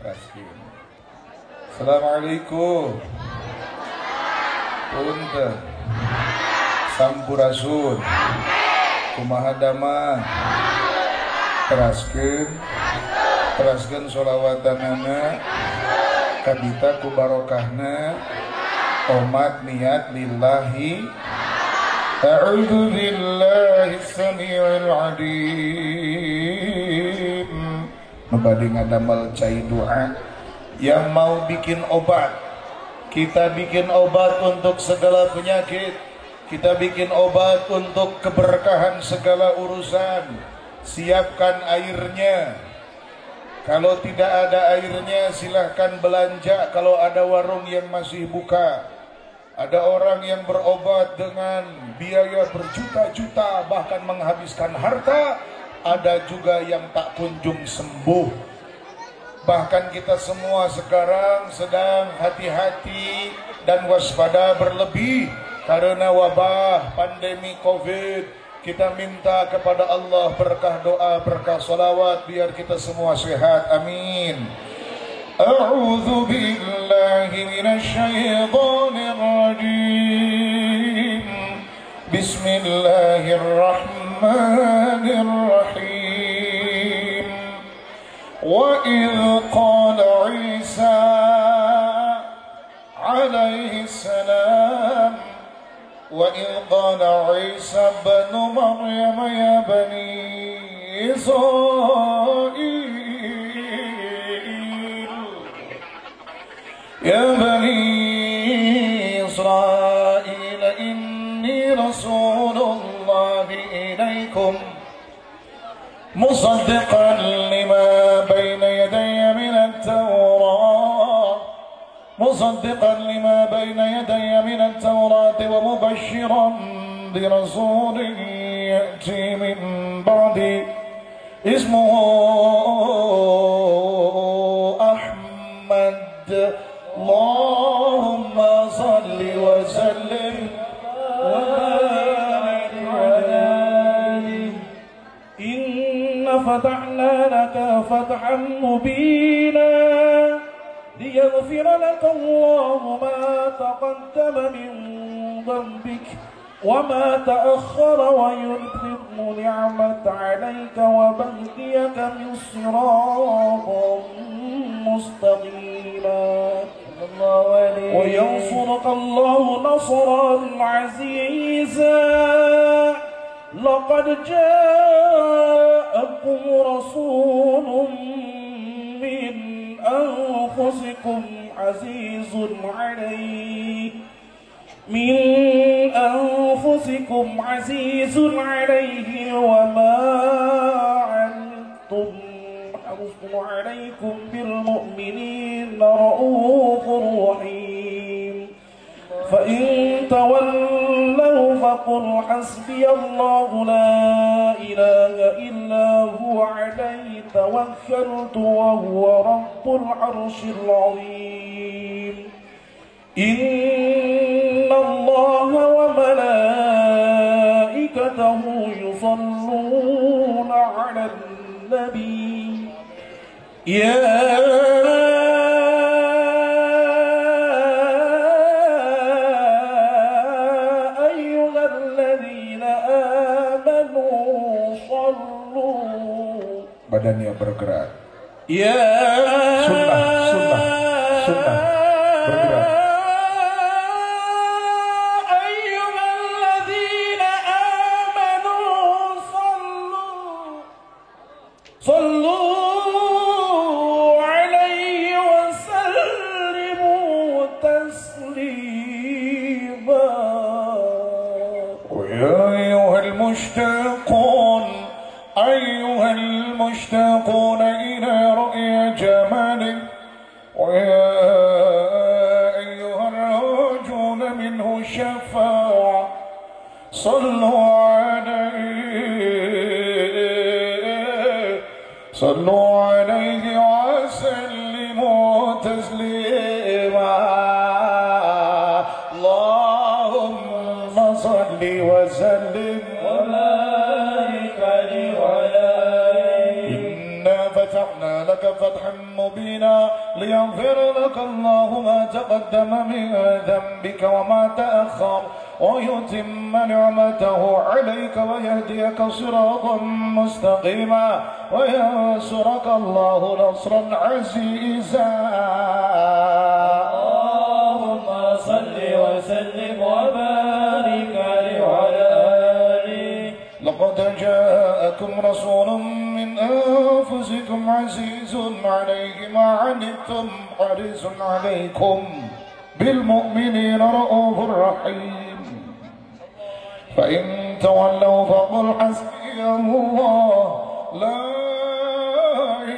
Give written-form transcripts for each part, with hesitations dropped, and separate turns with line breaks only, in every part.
Teraskeun. Assalamualaikum. Punten. Sampurasun. Kumaha damang. Teraskeun. Teraskeun sholawatanana. Kabita ku barokahna. Omat niat lillahi. A'udzu billahi samii'il alim. Nu bade ngadamel cai doa. Yang mau bikin obat, kita bikin obat untuk segala penyakit, kita bikin obat untuk keberkahan segala urusan. Siapkan airnya. Kalau tidak ada airnya silahkan belanja kalau ada warung yang masih buka. Ada orang yang berobat dengan biaya berjuta-juta bahkan menghabiskan harta. Ada juga yang tak kunjung sembuh. Bahkan kita semua sekarang sedang hati-hati dan waspada berlebih karena wabah pandemi Covid. Kita minta kepada Allah berkah doa, berkah salawat biar kita semua sehat. Amin. A'udzu billahi minasyaitonir rajim. Bismillahirrahmanirrahim. Wa idh qala Isa alaihi salam. Wa idh qala Isa ibn Maryam ya bani Israil, ya bani Israil inni rasulullah ilaikum مصدقا لما بين يدي من التوراة، مصدقا لما بين يدي من التوراة ومبشرا برسول يأتي من بعدي اسمه أحمد. اللهم صل وسلم وبارك عليه.
إن فتحنا لك فتحا مبينا ليغفر لك الله ما تقدم من ذنبك وما تأخر ويتم نعمته عليك ويهديك صراطا مستقيما وينصرك الله نصرا عزيزا. لقد جاءكم رسول من أنفسكم عزيز عليه من أنفسكم عزيز عليه وما عنتم حريص عليكم بالمؤمنين رؤوف رحيم. فإن تولوا فقل حسبي الله لا إله إلا هو عليه توكلت وهو رب العرش العظيم. إن الله وملائكته يصلون على النبي يا أيها الذين آمنوا صلوا.
Badannya bergerak.
Ya
sunnah, sunnah, sunnah bergerak.
صلوا عليه وسلموا تسليما.
ويا أيها المشتاقون، أيها المشتاقون إلى رؤيا جماله، ويا أيها الراجون منه الشفاعة، صلوا عليه، صلوا عليه وسلموا تسليما. اللهم صل وسلم وبارك عليه. إنا فتحنا فتحنا لك فتحا مبينا ليغفر لك الله ما تقدم من ذنبك وما تأخر ويتم نعمته عليك ويهديك صراطا مستقيما وينصرك الله نصرا عزيزا.
اللهم صل وسلم وبارك عليه وعلى آله.
لقد جاءكم رسول من أنفسكم عزيز عليه ما عنتم حريص عليكم بالمؤمنين رؤوف رحيم. فإن تولوا فقل حسبي الله لا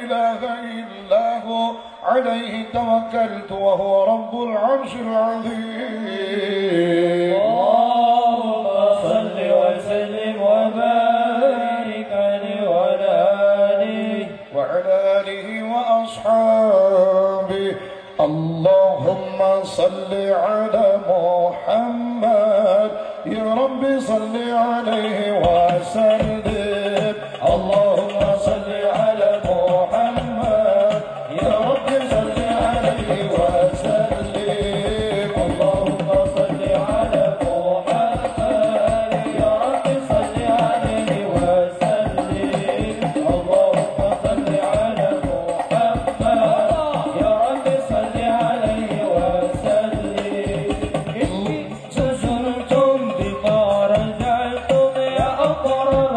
إله إلا هو عليه توكلت وهو رب العرش العظيم.
اللهم صل وسلم وبارك عليه وعلى آله
وعلى آله وأصحابه. اللهم صل على محمد يا رب صل عليه وسلم. اللهم صل على محمد يا رب صل عليه وسلم.
اللهم صل على محمد يا رب صل عليه وسلم. اللهم صل على محمد يا رب صل عليه وسلم. زرتم بما رجعتم يا أقرب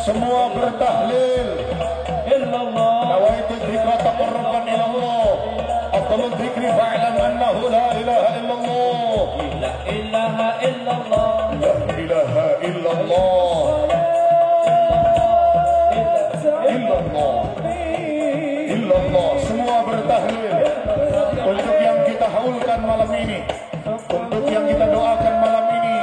Semua bertahlil. Nawaitu dzikra taqarruban ila Allah. Afdalu dzikri fa'lam annahu la ilaha illallah.
La ilaha illallah.
La ilaha illallah. Illallah. Illallah. Semua bertahlil. Untuk yang kita haulkan malam ini, untuk yang kita doakan malam ini.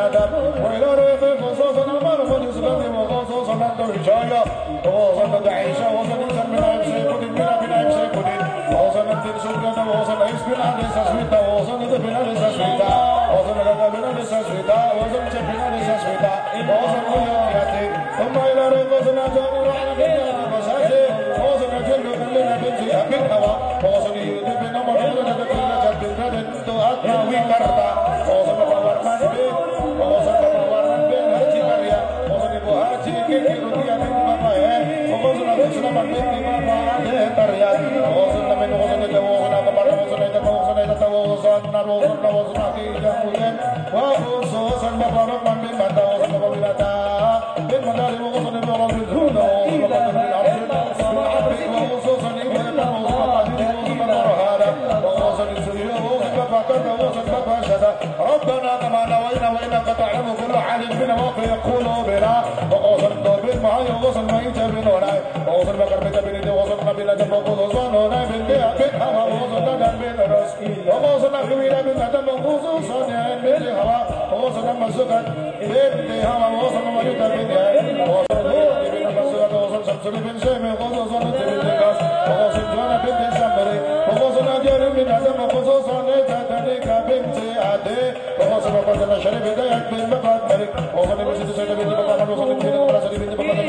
Adam وإلى رفيق خصوصا أمان وجزء وخصوصا أنت رجايا وخصوصا عيشة وخصوصا إنسان من عيب سيكون من عيب سيكون وخصوصا أنت سلطة وخصوصا عيش بن عيش سويتا وخصوصا أنت بن عيش سويتا وخصوصا أنت بن عيش سويتا وخصوصا أنت بن عيش سويتا وخصوصا أنت ثم إلى رفيق ربنا كما نوينا وإنك تعلم كل حال بنا وفي قلوبنا وقوصا ضرب معي وقوصا ميت بن هناي وقوصا بكر بك بن وقوصا قبيلة وقوصا هناي بن بيع بن هوا وقوصا ندم بن رس وقوصا قبيلة بن ندم وقوصا بن هوا وقوصا مسكت بن هوا وقوصا ميت بن وقوصا بن مسكت وقوصا شمس بن شيم وقوصا بن كاس وقوصا جوانا بن سمري وقوصا نجار بن ندم وقوصا نتدرك بنت عدي وقوصا بقوصا شرب دايك بن بقات ملك وقوصا بن سيد بن بقات وقوصا بن بقات بن بقات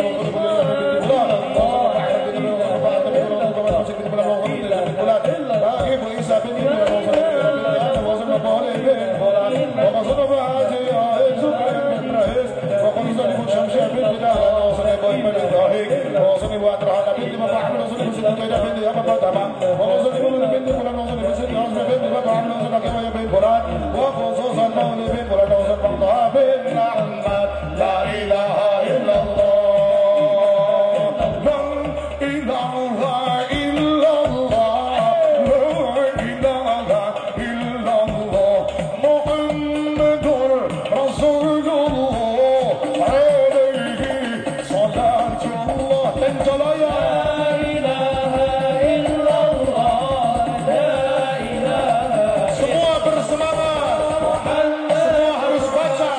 لا إله إلا الله لا إله إلا الله لا إله إلا الله محمد رسول الله عليه صلاة الله تنجلى لا
إله إلا الله لا إله.
Semua bersemangat, semua harus baca.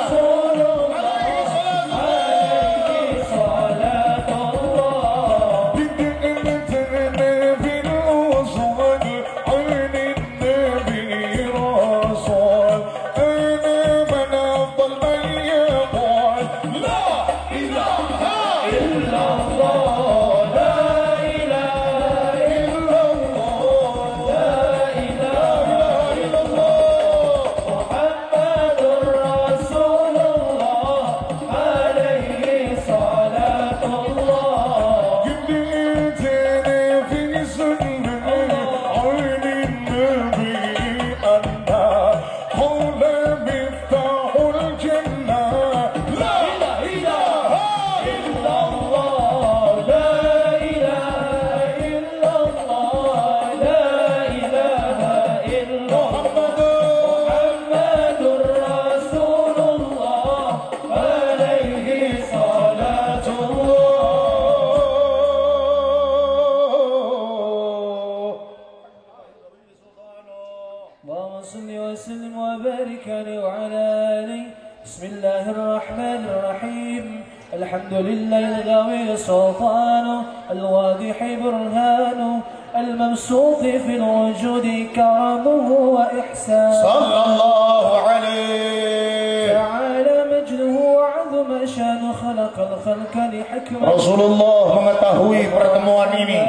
الحمد لله الغوي سلطانه الواضح برهانه المبسوط في الوجود كرمه وإحسانه
صلى الله عليه
تعالى مجده وعظم شانه خلق الخلق لحكمة.
Rasulullah mengetahui pertemuan ini.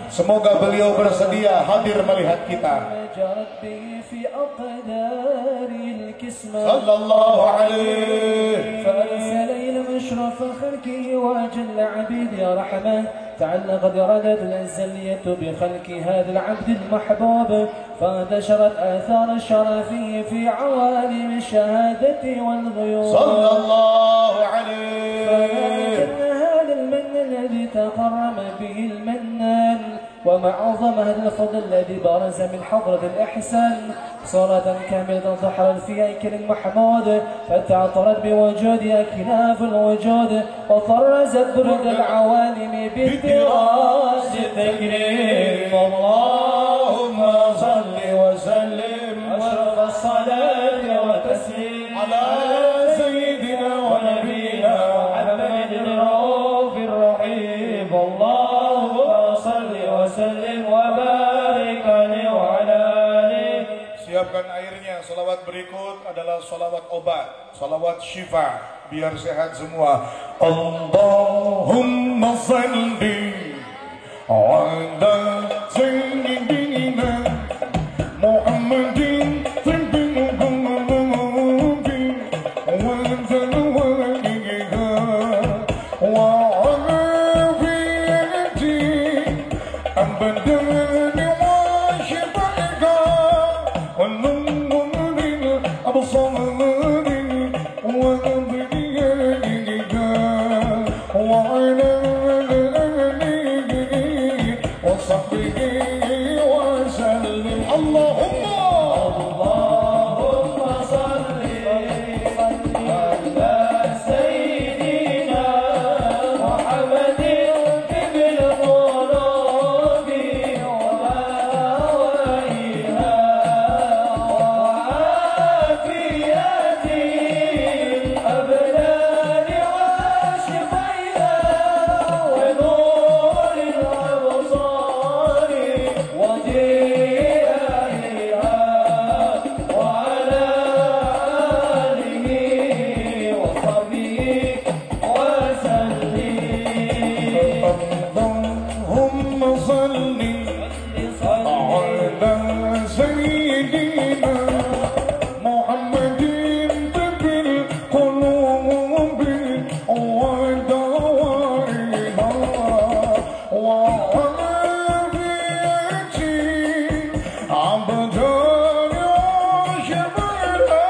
Semoga beliau bersedia hadir melihat kita. Sallallahu alaihi.
أشرف خلقه وأجل عبيد رحمه تعلقت إرادة الأزلية بخلق هذا العبد المحبوب فانتشرت آثار شرفه في عوالم الشهادة والغيوب
صلى الله عليه.
فلكن هذا المن الذي تقرم به المنان وما أعظم هذا الفضل الذي برز من حضرة الإحسان صورة كاملة ظهرت في هيكل محمود فتعطرت بوجود أكناف الوجود وطرزت برد العوالم بالطراز التكريم.
اللهم صل وسلم
أشرف الصلاة والتسليم
على Salawat berikut adalah salawat obat, salawat syifa, biar sehat semua. Allahumma salli ala sayyidina Muhammadin tibbil qulubi wa dawa'iha wa afiyati abdani wa shifaiha wa nuril absari wa dhiyaiha wa ala alihi wa sahbihi wa sallim. Allahumma
Allahumma salli ala sayyidina Muhammadin tibbil qulubi wa dawa'iha wa afiyati abdani wa shifaiha wa nuril absari wa dhiyaiha wa ala alihi wa sahbihi wa sallim.
Allahumma salli ala sayyidina Muhammadin tibbil qulubi wa dawa'iha wa afiyati abdani wa shifaiha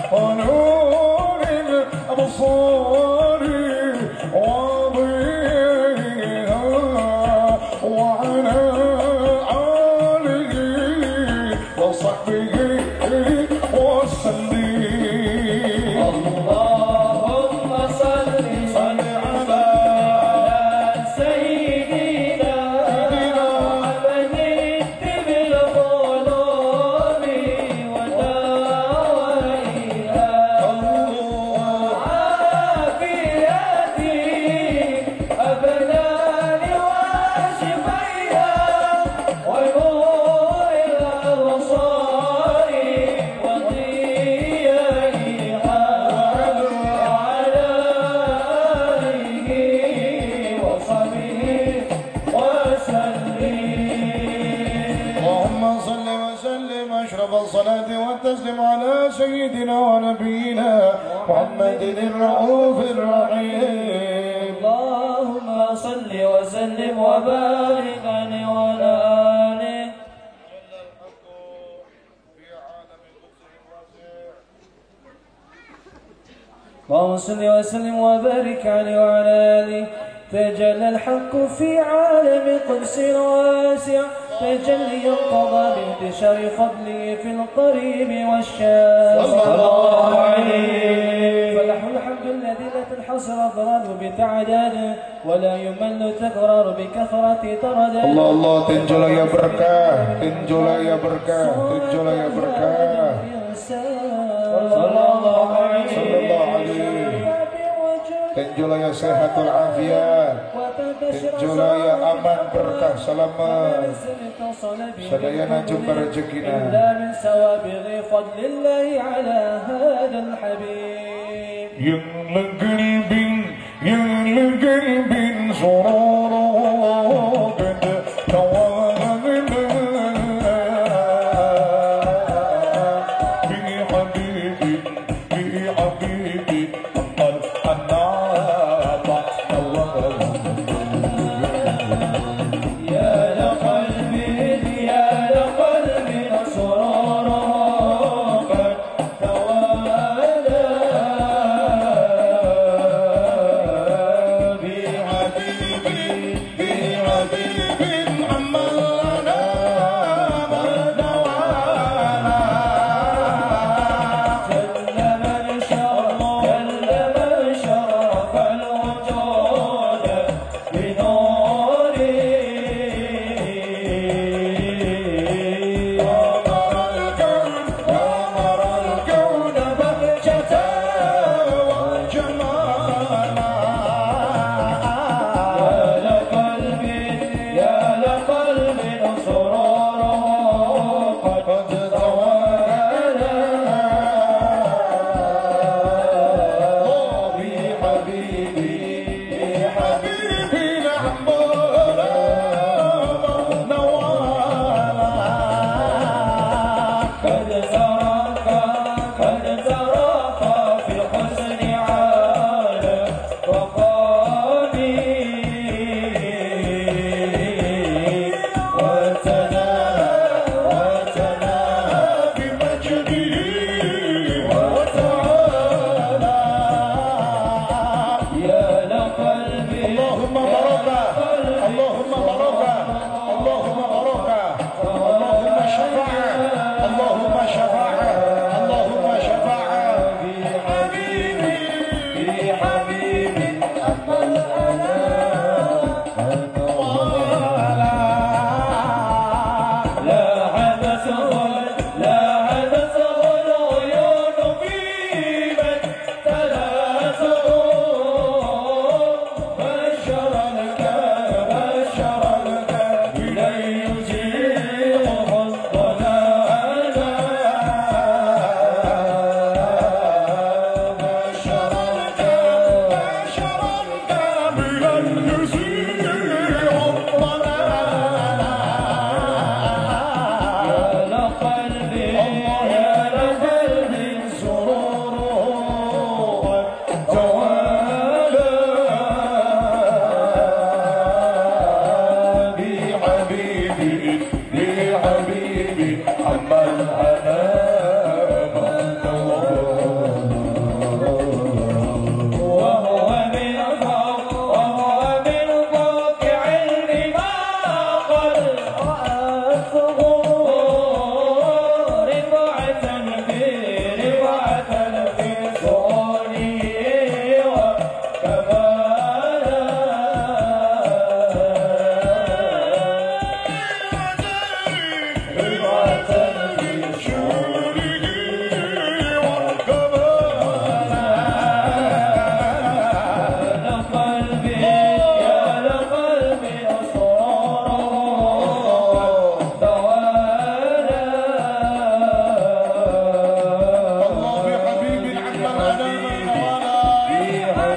wa nuril absari wa dhiyaiha wa ala alihi wa sahbihi wa sallim.
Allahumma salli
Salli ala
sayyidina Muhammadin tibbil qulubi wa dawa'iha wa afiyati abdani wa shifaiha wa nuril absari wa dhiyaiha wa ala alihi wa sahbihi wa sallim.
اللهم صل وسلم أشرف الصلاة والتسليم على سيدنا ونبينا محمد الرؤوف الرحيم.
اللهم صل وسلم وبارك عليه وعلى آله. اللهم صل وسلم وبارك عليه وعلى آله. تجلى الحق في عالم قدس واسع، تجلي قضى بانتشار فضله في القريب والشاسع.
صلى الله عليه.
فله الحمد الذي لا تنحصر الضلال بتعداده ولا يمل تكرار بكثرة ترداده.
Allah Allah, tinjolaya berkah, tinjolaya berkah, tinjolaya berkah.
Sallallahu alaihi.
Sallallahu alaihi. Tinjolaya sehatul afiat, tinjolaya aman berkah selamat. Sadayana jumpa rezekina.
إلا من سوابغ فضل الله على هذا الحبيب.
يا لقلب سرور قد توالى بحبيبي بحبيبي قد أنام الله.
يا لقلبي يا لقلبي سرور قد توالى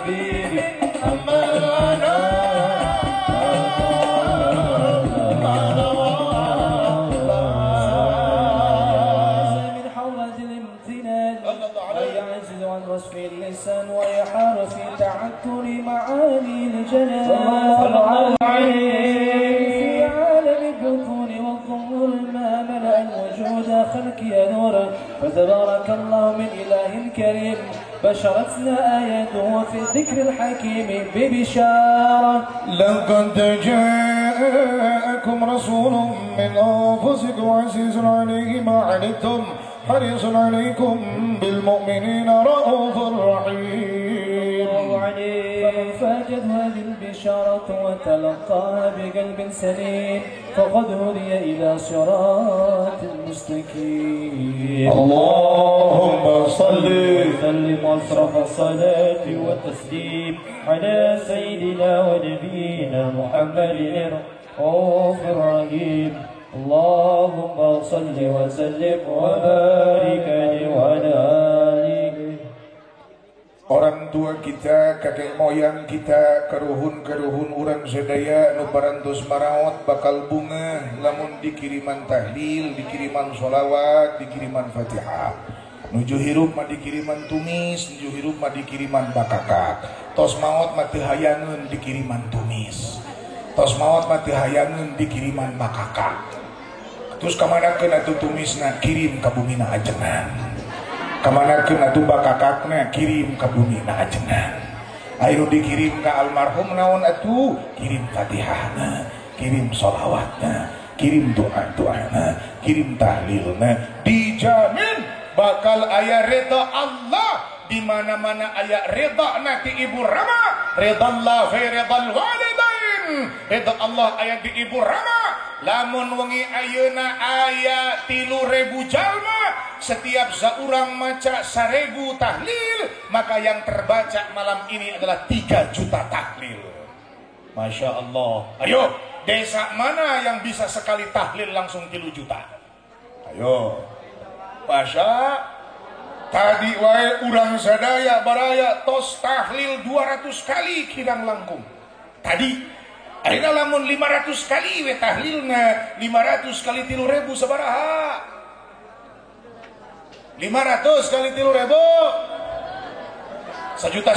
الحبيب
أما الأنا
من حضرة الامتنان ويعجز عن وصف اللسان ويحار في تعثر معاني الجلال في عالم البطون والظهور ما ملأ الوجود خلقي نورا فتبارك الله من إله كريم بشرتنا آياته في الذكر الحكيم ببشارة.
لقد جاءكم رسول من أنفسكم عزيز عليه ما عنتم حريص عليكم بالمؤمنين رؤوف رحيم.
فمن فاتت هذه البشارة وتلقاها بقلب سليم فقد هدي إلى صراط مستقيم.
اللهم صل
وسلم أشرف الصلاة والتسليم على سيدنا ونبينا محمد الرؤوف الرحيم. اللهم صل وسلم وبارك عليه وعلى آله.
Orang tua kita, kakek moyang kita, karuhun-karuhun urang sadaya nu parantos maraot bakal bunga lamun dikiriman tahlil, dikiriman sholawat, dikiriman Fatihah. Nuju hirup mah dikiriman tumis, nuju hirup mah dikiriman bakakak. Tos maot mah teu hayangeun dikiriman tumis. Tos maot mah teu hayangeun dikiriman bakakak. Terus kamanakeun atuh tumisna kirim ka bumina ajengan. Kamanakeun atuh bakakakna kirim ka bumina ajengan. Ayo dikirim ka almarhum naon atuh kirim Fatihahna, kirim sholawatna, kirim doa-doana, kirim tahlilna. Dijamin bakal aya redha Allah. Di mana-mana aya redha nanti ibu rama, redha Allah fi redhal walidain. Redha Allah aya di ibu rama. Lamun wengi ayeuna aya 3.000 jalma, setiap seorang maca 1.000 tahlil, maka yang terbaca malam ini adalah 3 juta tahlil. Masya Allah. Ayo, desa mana yang bisa sekali tahlil langsung 3 juta? Ayo. Masya, tadi wae urang sadaya baraya tos tahlil 200 kali kirang langkung. Tadi ayeuna lamun 500 kali we tahlilna, 500 kali 3.000 sabaraha? 500 kali 3.000 1,5 juta.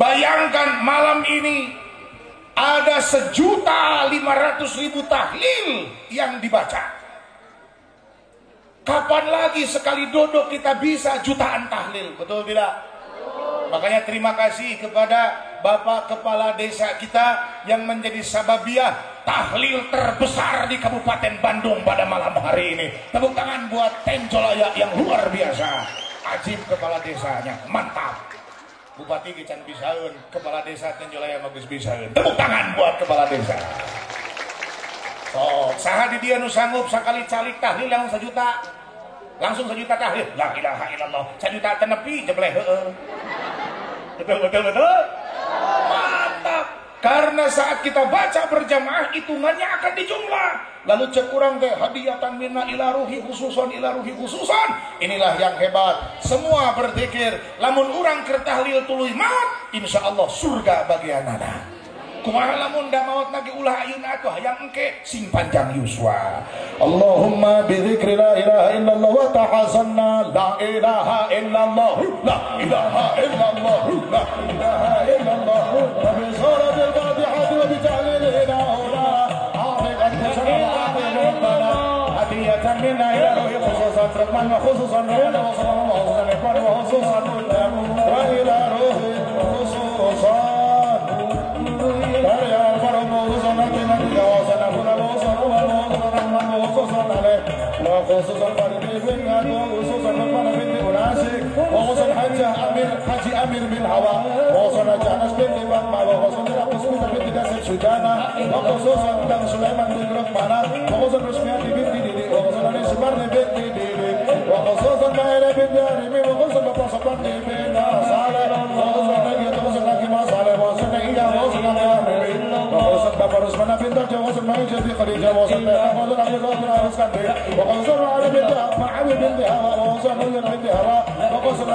Bayangkan malam ini ada 1.500.000 tahlil yang dibaca. Kapan lagi sekali dodok kita bisa jutaan tahlil, betul tidak? Makanya terima kasih kepada Bapak Kepala Desa kita yang menjadi sababiah tahlil terbesar di Kabupaten Bandung pada malam hari ini. Tepuk tangan buat Tenjolaya yang luar biasa. Ajib kepala desanya, mantap. Bupati Gican bisaeun, kepala desa Tenjolaya bagus bisaeun. Tepuk tangan buat kepala desa. So, saha di dia nu sanggup sakali calik tahlil langsung 1 juta. Langsung 1 juta tahlil. La ilaha illallah. 1 juta tenepi jebleh heueuh. Betul betul betul. Mantap. Karena saat kita baca berjamaah hitungannya akan dijumlah. Lalu cek urang teh hadiyatan minna ila ruhi khususon ila ruhi khususon. Inilah yang hebat. Semua berzikir. Lamun urang keur tahlil tuluy maut, insyaallah surga bagianana. Kumaha lamun da maot lagi ulah ayeuna atuh hayang engke sing panjang yuswa. Allahumma bi dzikri la ilaha illallah wa tahazanna la ilaha illallah la ilaha illallah la ilaha illallah wa bi suratil fatihah wa bi ta'lilina ula a'rid anfusana wa a'rid rabbana hadiyatan minna ila ruhi khususan rahman wa khususan rabbana wa sallallahu alaihi wa khususan wa ila ruhi khususan وخصوصا وخصوصا وخصوصا حاج امير بن هوا وخصوصا جانس بن فاطمه وخصوصا رقص بن داسب سجانا وخصوصا دang سليمان بن رقمانا وخصوصا رسمياتي بن ديدي وخصوصا سبرني بن ديدي وخصوصا مايرة بن دارمي وخصوصا بابا صبرني بن صالح وخصوصا نبي وخصوصا حكيم صالح وخصوصا إيا وخصوصا وخصوصا بابا رسمنا بن درجة وخصوصا مايجة خديجة وخصوصا وخصوصا عبد الله بن عباس وخصوصا علي بن معاوية بن هوا وخصوصا بن هوا وخصوصا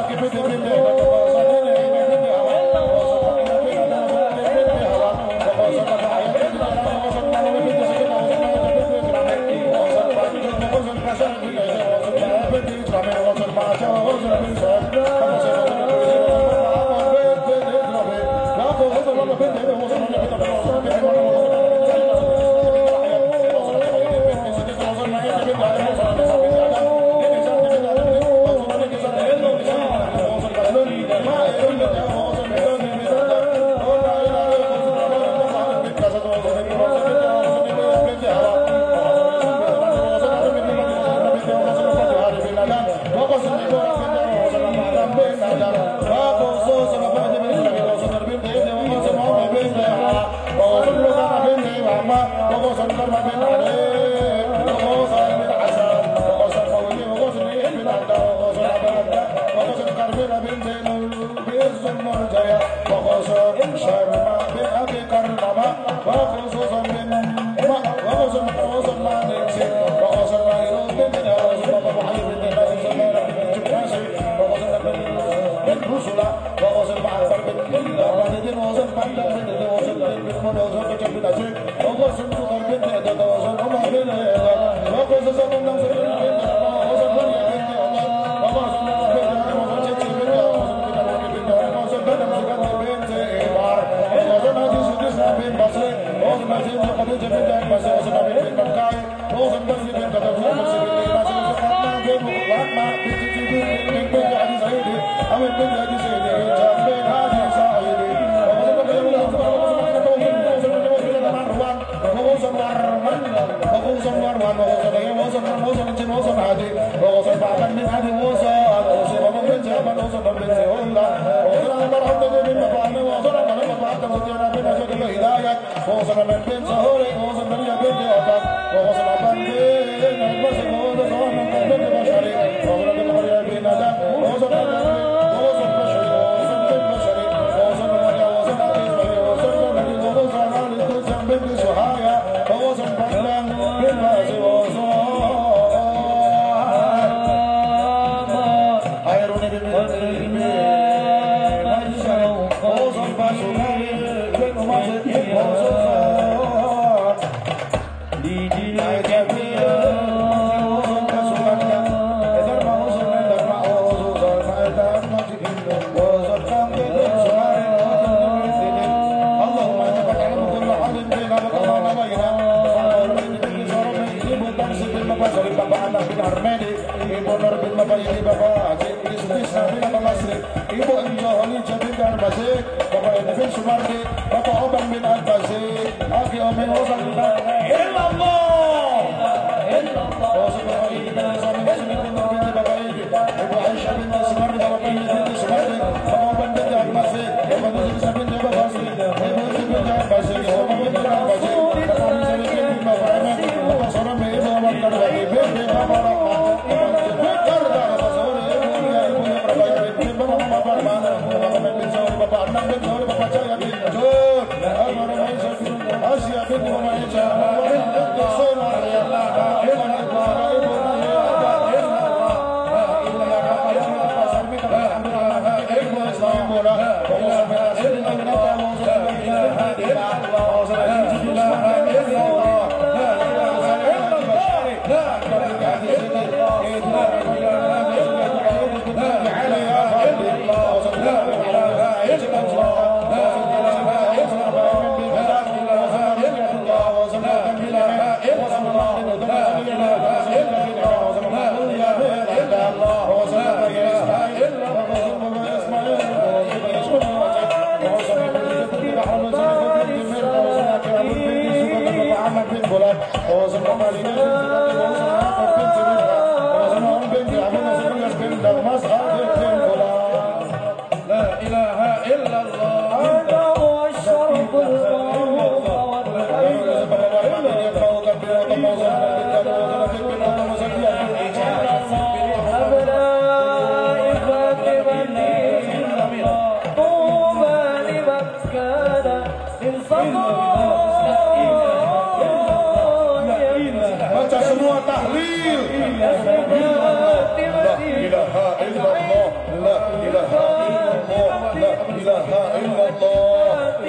ilaha illallah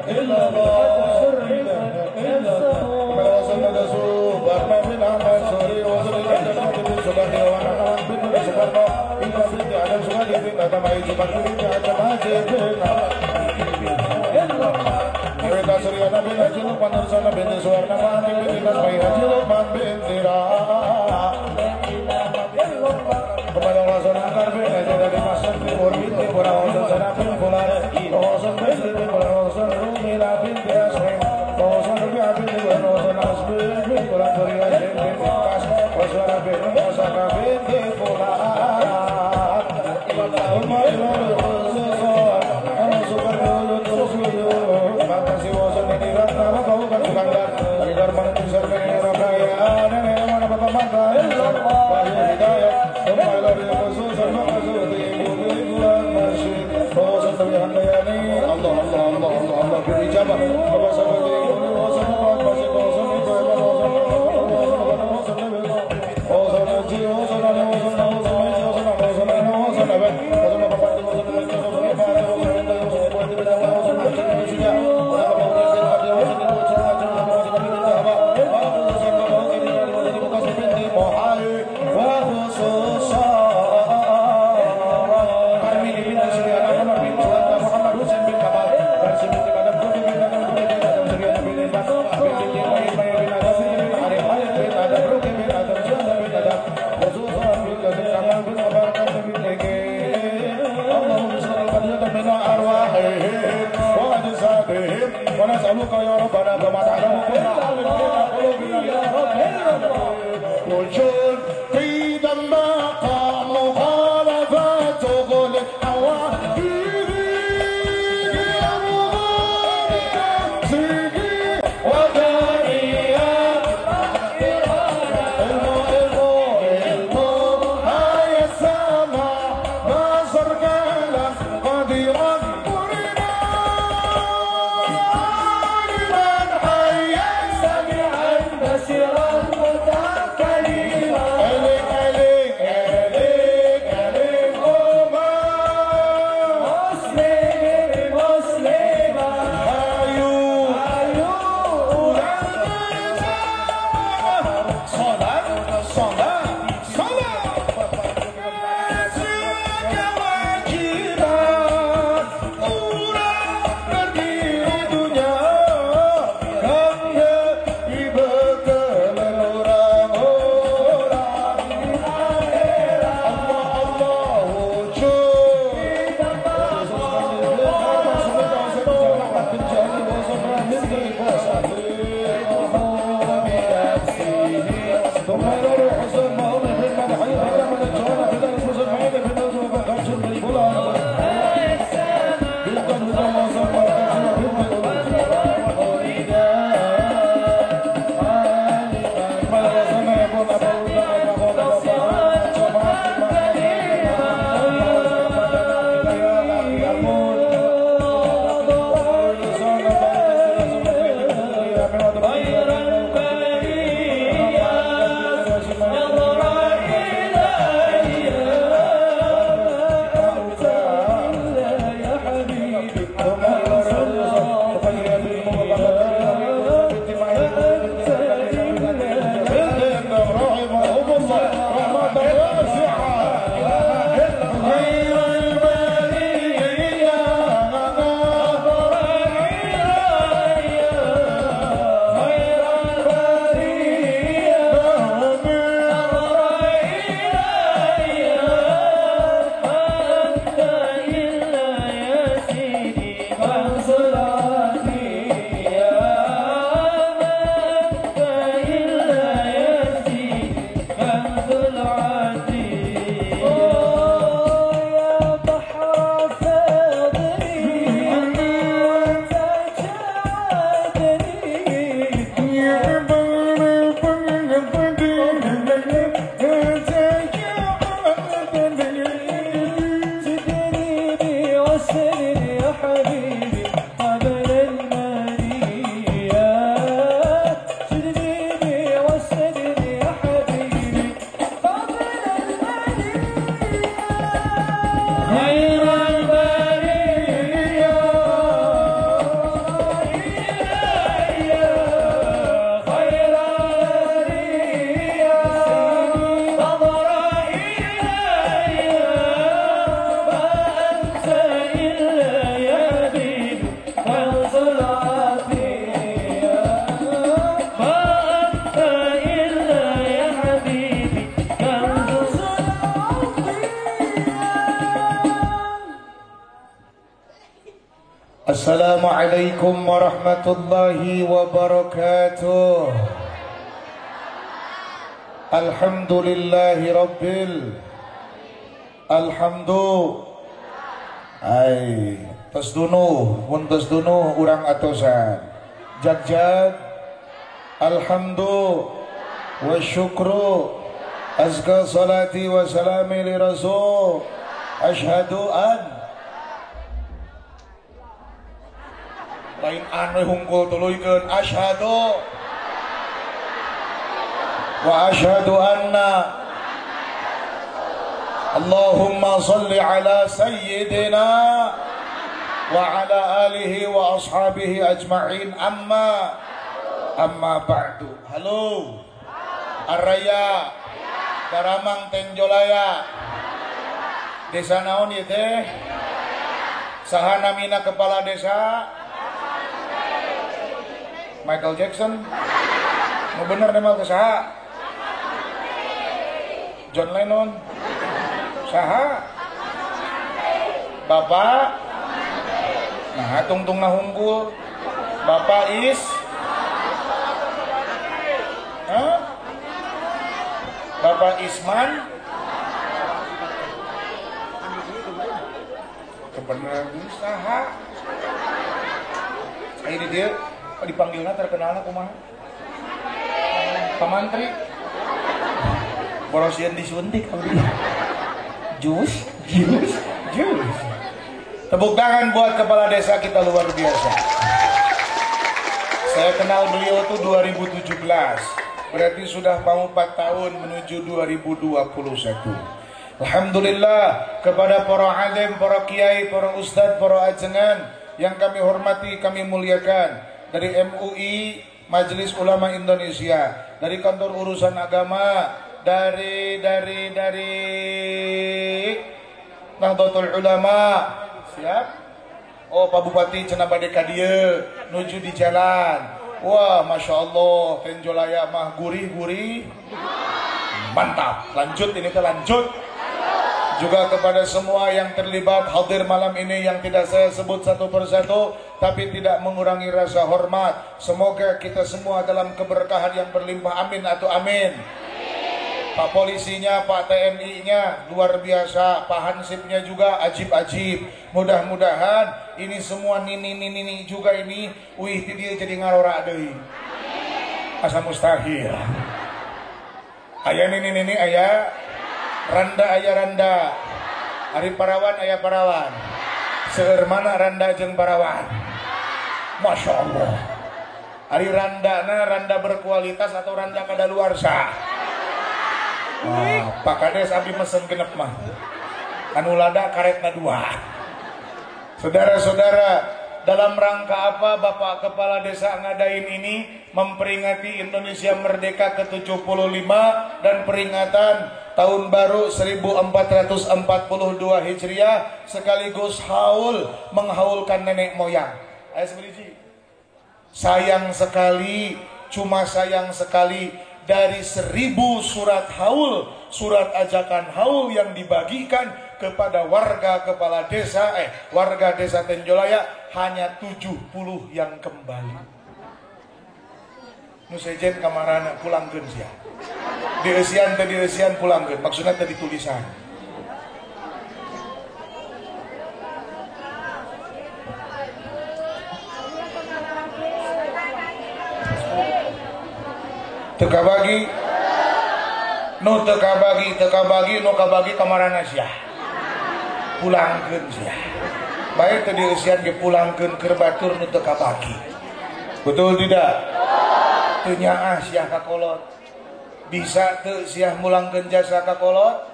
illallah
لمن حي
Assalamualaikum warahmatullahi wabarakatuh. Alhamdulillahi rabbil alhamdu. Ai tos dunuh mun tos dunuh urang atosan. Jag-jag alhamdu wa syukru azka salati wa salami li rasul asyhadu an lain anu hungkul tuluykeun asyhadu wa asyhadu anna Allahumma salli ala sayyidina wa ala alihi wa ashabihi ajma'in amma amma ba'du. Halo Araya Daramang Tenjolaya, desa naon ieu teh? Saha namina kepala desa? Michael Jackson. Mau bener nih mal ke saha? John Lennon. Saha? Bapak? Nah, tungtung na hungkul. Bapak is? Hah? Bapak Isman? Kebenaran saha? Ini dia dipanggilnya terkenalnya kumaha? Pamantri. Borosian disuntik abdi. Jus, jus, jus. Tepuk tangan buat kepala desa kita luar biasa. Saya kenal beliau tuh 2017. Berarti sudah mau 4 tahun menuju 2021. Alhamdulillah kepada para alim, para kiai, para ustadz, para ajengan yang kami hormati, kami muliakan. Dari MUI, Majelis Ulama Indonesia, dari Kantor Urusan Agama, dari Nahdlatul Ulama. Siap? Oh, Pak Bupati cenah bade ka dieu, nuju di jalan. Wah, Masya Allah, Tenjolaya mah gurih-gurih. Mantap. Lanjut, ini teh lanjut. Juga kepada semua yang terlibat hadir malam ini yang tidak saya sebut satu persatu, tapi tidak mengurangi rasa hormat. Semoga kita semua dalam keberkahan yang berlimpah. Amin atau amin. Pak polisinya, Pak TNI-nya luar biasa, Pak Hansipnya juga ajib-ajib. Mudah-mudahan ini semua nini-nini juga ini wih dia jadi ngarora deui. Asa mustahil. Aya nini-nini aya randa aya randa. Ari parawan aya parawan. Seueur mana randa jeung parawan? Masya Allah. Ari randana randa berkualitas atau randa kadaluarsa? Wah, Pak Kades abdi mesen genep mah. Anu lada karetna dua. Saudara-saudara, dalam rangka apa Bapak Kepala Desa ngadain ini? Memperingati Indonesia Merdeka ke-75 dan peringatan Tahun Baru 1442 Hijriah sekaligus haul, menghaulkan nenek moyang. Ayo sebiji. Sayang sekali, cuma sayang sekali, dari 1000 surat haul, surat ajakan haul yang dibagikan kepada warga kepala desa, warga desa Tenjolaya, hanya 70 yang kembali. Nu sejen kamarana pulangkeun sia. Dieusian teh dieusian pulangkeun, maksudna teh ditulisan. Teu kabagi, nu teu kabagi, nu kabagi kamarana sia. Pulangkeun sia. Bae teu dieusian ge pulangkeun keur batur nu teu kabagi. Betul tidak? Teu nyaah sia ka kolot. Bisa teu sia mulangkeun jasa ka kolot?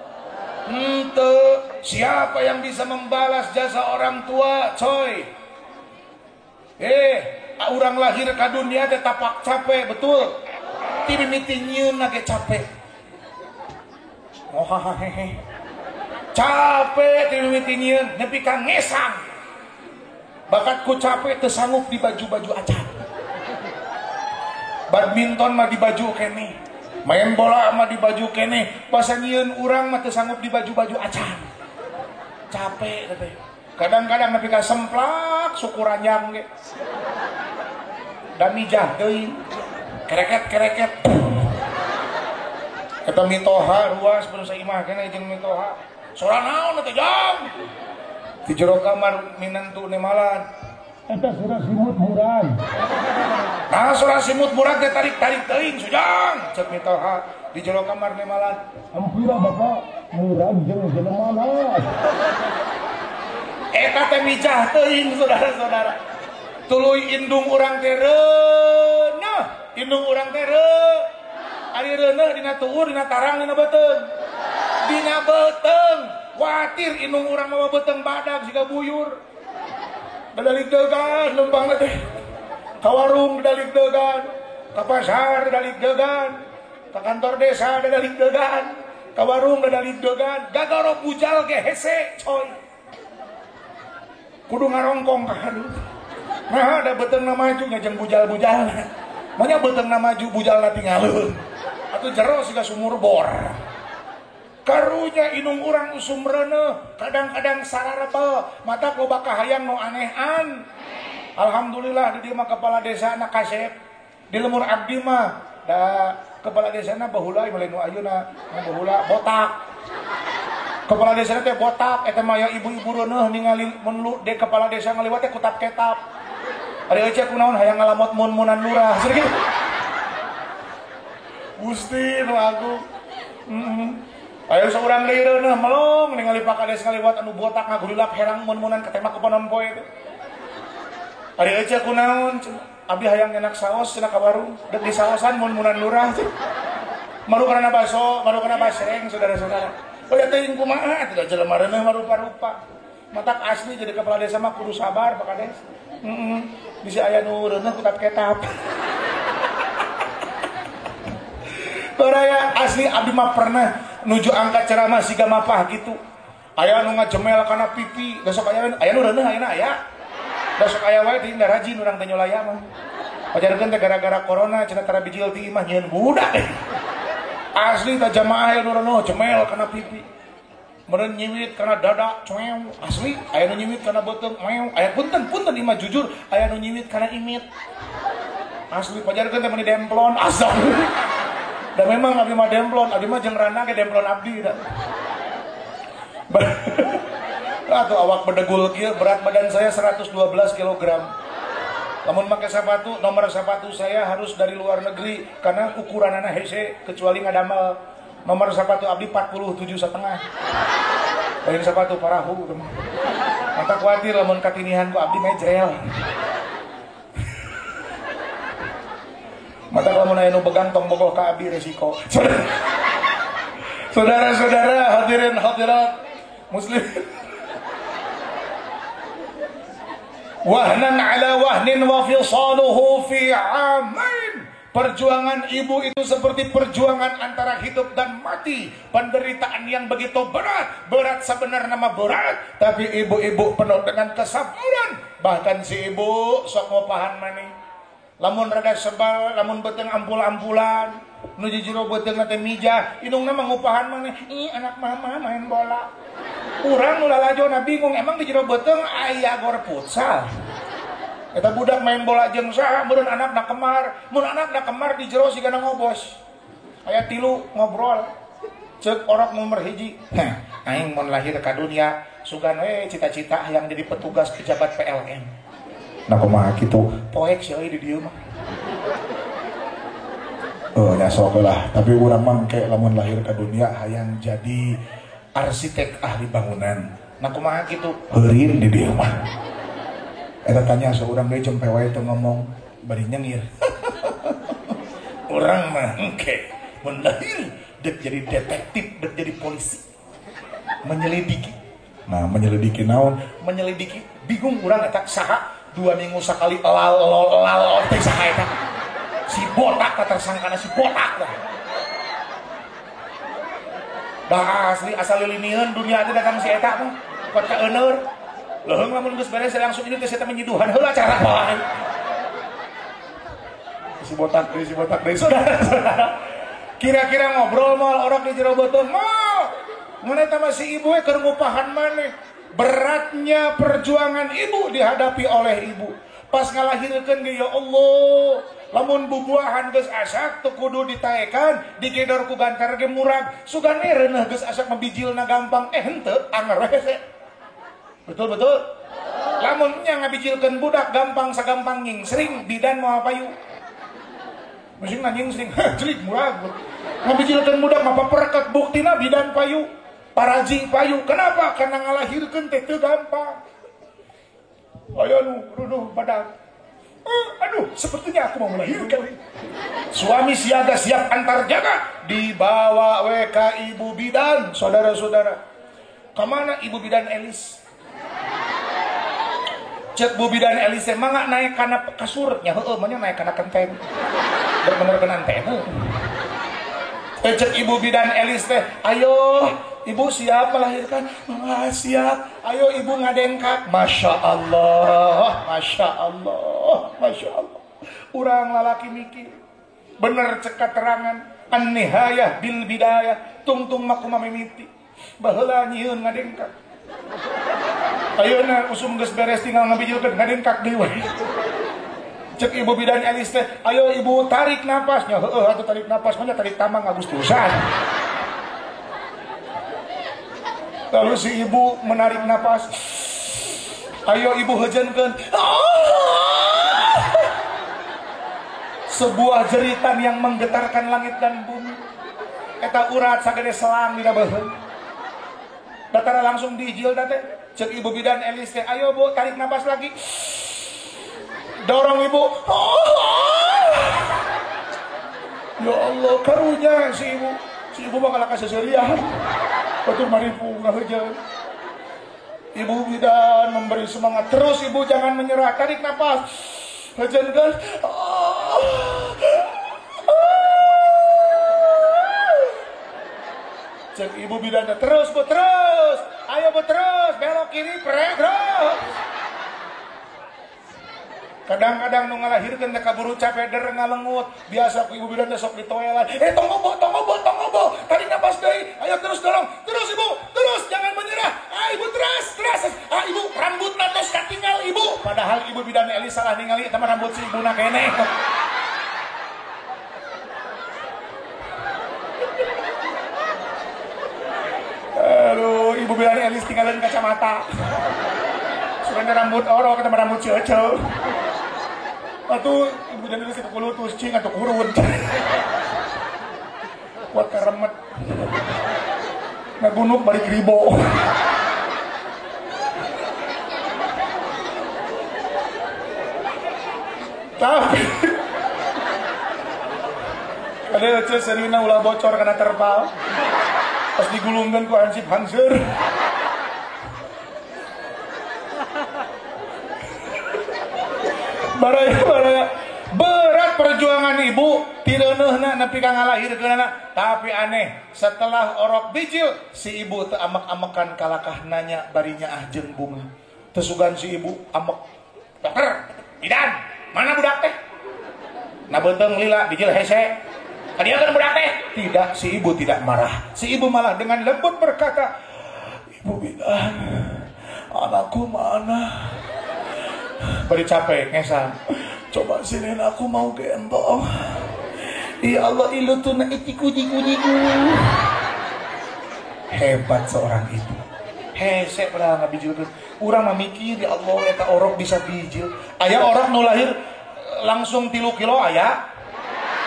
Henteu. Siapa yang bisa membalas jasa orang tua, coy? Urang lahir ka dunia teh tapak capek, betul? Ti mimiti nyieun ge capek. Oh hahaha. Capek ti mimiti nyieun nepi ka ngesang. Bakat ku capek teu sanggup di baju-baju acan. Badminton mah di baju keneh, main bola mah di baju keneh, basa nyieun urang mah teu sanggup di baju-baju acan. Capek teh. Kadang-kadang nepi ka semplak suku ranjang ge. Da mijah deui. Kereket-kereket. Eta mitoha ruas penuh saimah keneh jeung mitoha. Sora naon teh jam? Di jero kamar minantu nemalan.
Eta sora simut murag.
Nah sora simut murag teh tarik-tarik teuing sujang. Cek mitoha di jero kamar nemalan.
Ampura bapak murag jeung jelema.
Eta teh mijah teuing saudara-saudara. Tuluy indung urang teh reuneuh, indung urang teh reuneuh. Ari reuneuh dina tuur, dina tarang, dina beuteung. Dina beuteung, watir indung urang mawa beuteung badag siga buyur. Dadalik degan lempangna teh. Ka warung dadalik degan, ka pasar dadalik degan, ka kantor desa dadalik degan, ka warung dadalik degan, gagaro bujal ge hese coy. Kudu ngarongkong ka haru. Nah, ada beuteungna maju nya jeung bujal-bujal. Maunya beuteungna maju bujalna tinggalun. Atuh jero siga sumur bor. Karunya inung urang usum reuneuh, kadang-kadang sararebel, mata loba kahayang nu anehan. Alhamdulillah di dieu mah kepala desa na kasep. Di lemur abdi mah da kepala desana baheula ieu nu ayeuna, baheula botak. Kepala desa teh botak, eta mah ya ibu-ibu reuneuh ningali mun lu de kepala desa ngaliwat teh kutap-ketap. Ari eueuh kunaon hayang ngalamot mun-munan lurah. Gusti nu agung. Ayo seorang deui reuneuh melong ningali Pak Kades ngaliwat anu botak ngagurilap herang mun-munan ketembak ku panon poe teh. Ari eueuh kunaon abdi hayang nyenak saos cenah ka warung, dek di saosan mun-munan lurah. Maru kana baso, maru kana basreng saudara-saudara. Udah teuing kumaha atuh jelema reuneuh marupa-rupa. Matak asli jadi kepala desa mah kudu sabar Pak Kades. Bisi aya nu reuneuh kutap-ketap. Baraya asli abdi mah pernah nuju angkat ceramah siga mapah gitu. Aya nu ngajemel kana pipi, da sok aya aya nu reuneuh ayeuna aya. Da sok aya wae teh rajin urang teh nyolaya mah. Pajarkeun teh gara-gara corona cenah tara bijil ti imah nyieun budak. Asli teh jamaah aya nu reuneuh jemel kana pipi. Meureun nyiwit kana dada cuew asli aya nu nyiwit kana beuteung meow aya punten punten imah jujur aya nu nyiwit kana imit. Asli pajarkeun teh meuni demplon asal. Dan memang abdi mah demplon, abdi mah jeung rana ge demplon abdi da. Atau awak bedegul kieu berat badan saya 112 kg. Lamun make sepatu, nomor sepatu saya harus dari luar negeri karena ukuranana hese kecuali ngadamel. Nomor sepatu abdi 47,5. Lain sepatu parahu. Mata khawatir lamun katinihan ku abdi mejrel. Mata lamun aya nu begang tong bogoh ka abdi resiko. Saudara-saudara hadirin hadirat muslim. Wahnan ala wahnin wa fisaluhu fi amain. Perjuangan ibu itu seperti perjuangan antara hidup dan mati. Penderitaan yang begitu berat. Berat sebenarnya mah berat, tapi ibu-ibu penuh dengan kesabaran. Bahkan si ibu sok ngopahan maneh. Lamun rada sebal, lamun beuteung ampul-ampulan, nu jero beuteung teh mijah, indungna mah ngupahan maneh, ih anak mama main bola. Urang nu lalajona bingung, emang di jero beuteung aya gor futsal. Eta budak main bola jeung saha, meureun anakna kemar, mun anakna kemar di jero sigana ngobos. Aya tilu ngobrol. Ceuk orok nomor hiji, heh, aing mun lahir ka dunia, sugan we cita-cita hayang jadi petugas pejabat PLN. Nah kumaha kitu poek sih euy di dieu mah. Oh nya sok lah, tapi urang mah engke lamun lahir ka dunia hayang jadi arsitek ahli bangunan. Nah kumaha kitu heurin di dieu mah. Eta tanya seorang deui jempe wae teu ngomong bari nyengir. Urang mah engke mun lahir dek jadi detektif, dek jadi polisi. Menyelidiki. Nah, menyelidiki naon? Menyelidiki bingung urang eta saha 2 minggu sekali lal lol lal teh saha eta. Si botak tah tersangkana si botak tah. Dah asli asal lilinian dunia teh datang si eta mah. Kuat ka euneur. Leuheung lamun geus beres langsung ini teh si eta menyiduhan heula cara wae. Si botak deui saudara-saudara. Kira-kira ngobrol moal orok di jero beuteung moal. Ngan eta mah si ibu we keur ngupahan maneh. Beratnya perjuangan ibu dihadapi oleh ibu. Pas ngalahirkeun ge ya Allah, lamun bubuahan geus asak teu kudu ditaekan, digedor ku gantar ge murag. Sugan we reuneuh geus asak mabijilna gampang, henteu anger we hese. Betul betul. Lamun nya ngabijilkeun budak gampang sagampang nyingsring bidan moal payu. Mesin nyingsring, jelik murag. Ngabijilkeun budak mah paperket buktina bidan payu, paraji payu. Kenapa? Karena ngalahirkeun teh teu gampang. Ayo nu ruduh badak. Aduh, sepertinya aku mau melahirkan. Suami siaga siap antar jaga. Dibawa WK ibu bidan, saudara-saudara. Kemana ibu bidan Elis? Cek bu bidan Elis teh mangga naik kana kasur. Nya heueuh mah naik kana kenteng. Bener-bener kana teh. Cek ibu bidan Elis teh, ayo ibu siap melahirkan? Mangga siap. Ayo ibu ngadengkak. Masya Allah, Masya Allah, Masya Allah. Urang lalaki mikir. Bener cek keterangan. An-nihayah bil bidayah. Tungtung makuma mimiti. Baheula nyieun ngadengkak. Ayeuna usum geus beres tinggal ngabijilkeun ngadengkak deui we. Cek ibu bidan Elis teh, ayo ibu tarik napasnya. Heueuh atuh tarik napas mah tarik tamang Agustusan. Lalu si ibu menarik napas. Ayo ibu hejenkeun. Sebuah jeritan yang menggetarkan langit dan bumi. Eta urat sagede selang dina beuheung. Datara langsung dijil teh. Cek ibu bidan Elis teh, ayo bu tarik napas lagi. Dorong ibu. Ya Allah, karunya si ibu. Si ibu bakal kaseserian. Batur maripu ngahejeun. Ibu bidan memberi semangat terus, ibu jangan menyerah, tarik napas. Hejeunkeun. Cek ibu bidan terus bu terus. Ayo bu terus, belok kiri, prek terus. Kadang-kadang nu ngalahirkeun teh kaburu capek der ngalengut. Biasa ku ibu bidan teh sok ditoelan. Tong obo, tong obo, tong obo. Tarik napas deui. Ayo terus dorong. Terus ibu, terus jangan menyerah. Ah ibu terus, terus. Ah ibu rambutna tos katinggal ibu. Padahal ibu bidan Elis salah ningali eta mah rambut si ibuna keneh. Aduh, ibu bidan Elis tinggalin kacamata. Sugan rambut orok eta mah rambut ceuceu. Atuh ibu bidan Elis kukulutus cing atuh kurun. Kuat karemet. Ngagunuk balik ribo. Tapi ada ece serina ulah bocor karena terpal. Pas digulungkan ku hansip hangseur. Baraya baraya berat perjuangan ibu tireuneuhna nepi ka ngalahirkeunana. Tapi aneh, setelah orok bijil si ibu teu amek-amekan kalakah nanya bari nyaah jeung bunga. Teu sugan si ibu amek. Dokter, bidan, mana budak teh? Na beuteung lila bijil hese. Kadieukeun budak teh? Tidak, si ibu tidak marah. Si ibu malah dengan lembut berkata, "Ibu bidan, anakku mana?" Bari capek ngesang. Coba sini aku mau gendong. Ya Allah, ilu tuna iciku ciku ciku. Hebat seorang ibu. Hese padahal ngabijilkeun. Urang mah mikir, ya Allah eta orok bisa bijil. Aya orok nu lahir langsung 3 kilo aya.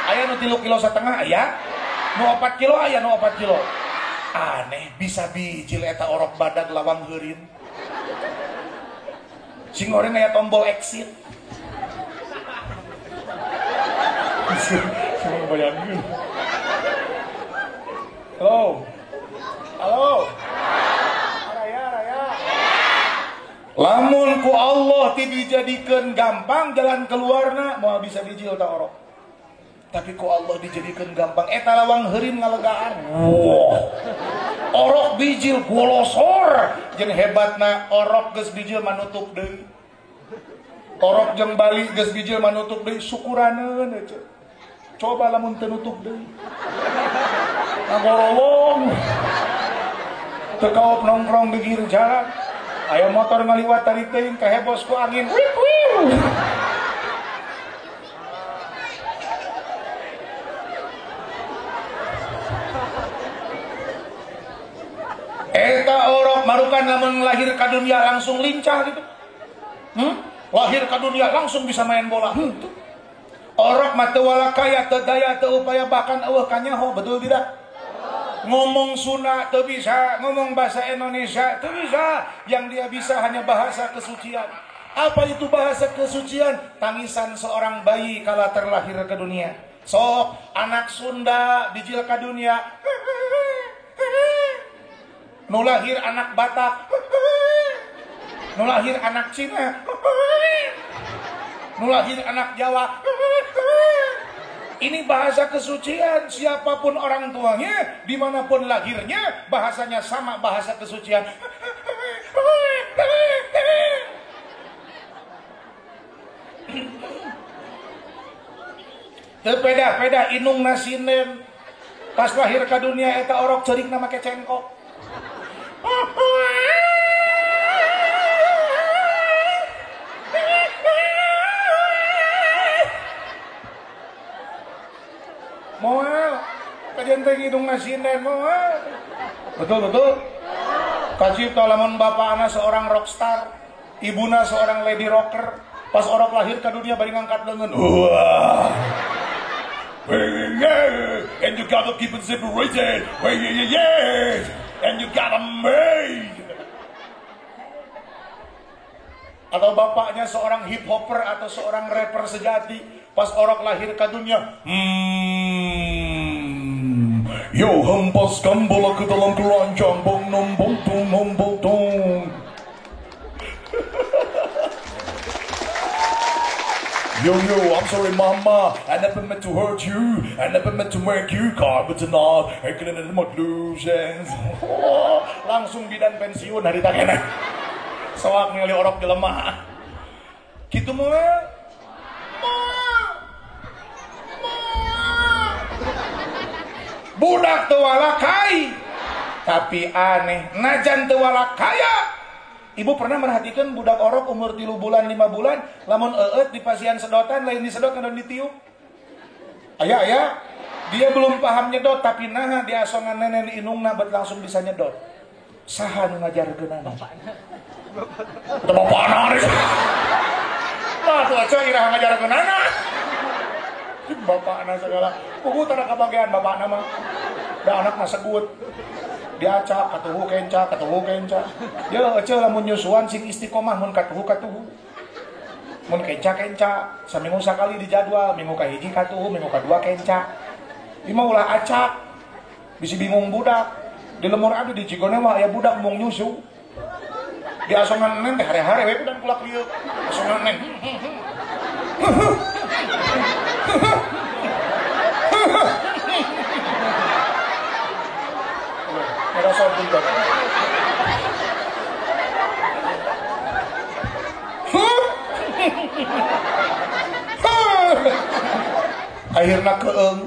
Aya nu 3,5 kilo aya. Nu 4 kilo aya, nu 4 kilo. Aneh bisa bijil eta orok badag lawang heurin. Sing oreng aya tombol exit. Cuma ngebayangin. Halo. Halo. Raya, raya. Lamun ku Allah ti dijadikeun gampang jalan keluarna moal bisa bijil ta orok. Tapi ku Allah dijadikeun gampang eta lawang heurin ngalegaan. Wah. Orok bijil golosor. Jeung hebatna orok geus bijil manutup deui. Orok jeung bali geus bijil manutup deui syukuraneun euy. Coba lamun teu nutup deui. Ngagorowong. Teu kaop nongkrong gegir jalan. Aya motor ngaliwat tarik teuing kahebos ku angin. Wip wiu. Eta orok marukan lamun lahir ka dunia langsung lincah gitu. Lahir ka dunia langsung bisa main bola. Orok mah teu walakaya, teu daya, teu upaya, bahkan eueuh kanyaho, betul tidak? Ngomong Sunda teu bisa, ngomong bahasa Indonesia teu bisa. Yang dia bisa hanya bahasa kesucian. Apa itu bahasa kesucian? Tangisan seorang bayi kala terlahir ke dunia. Sok anak Sunda bijil ka dunia. Nu lahir anak Batak, nu lahir anak Cina, nu lahir anak Jawa. Ini bahasa kesucian. Siapapun orang tuanya, dimanapun lahirnya, bahasanya sama, bahasa kesucian. Teu peda-peda inung nasinem. Pas lahir ka dunia eta orok ceurikna make cengkok. Moal kajian teh hidung nasinden moal. Betul betul. Kacipta lamun bapakna seorang rockstar, ibuna seorang lady rocker, pas orok lahir ke dunia bari ngangkat leungeun. Wah.
And you gotta keep it separated. And you gotta made.
Atau bapaknya seorang hip hopper atau seorang rapper sejati, pas orok lahir ke dunia,
yo hempaskan bola ke dalam keranjang, bong nom bong tung nom bong tung. Yo yo, I'm sorry mama, I never meant to hurt you, I never meant to make you cry, but tonight I couldn't let my illusions.
Langsung bidan pensiun hari takena. Soak ningali orok jelema. Kitu mah. Budak teu walakai. Tapi aneh, najan teu walakaya. Ibu pernah merhatikan budak orok umur 3 bulan 5 bulan lamun eueut di pasian sedotan lain disedot ngadon ditiup. Aya aya, dia belum paham nyedot tapi naha diasongan nenen inungna bet langsung bisa nyedot. Saha nu ngajarkeunana? Bapakna. Bapakna. Nah, tuh aja iraha ngajarkeunana. Bapakna segala. Puguh tara kabagean bapakna mah. Da anakna segut. Diacak katuhu kenca, katuhu kenca. Dia ece lamun nyusuan sing istiqomah mun katuhu katuhu. Mun kenca kenca, saminggu sakali dijadwal, minggu kahiji katuhu, minggu kadua kenca. Ieu mah ulah acak. Bisi bingung budak. Di lemur abdi di Cigone mah aya budak mung nyusu. Di asongan nen teh hare-hare we budak kulak lieu. Asongan nen. Akhirna keeng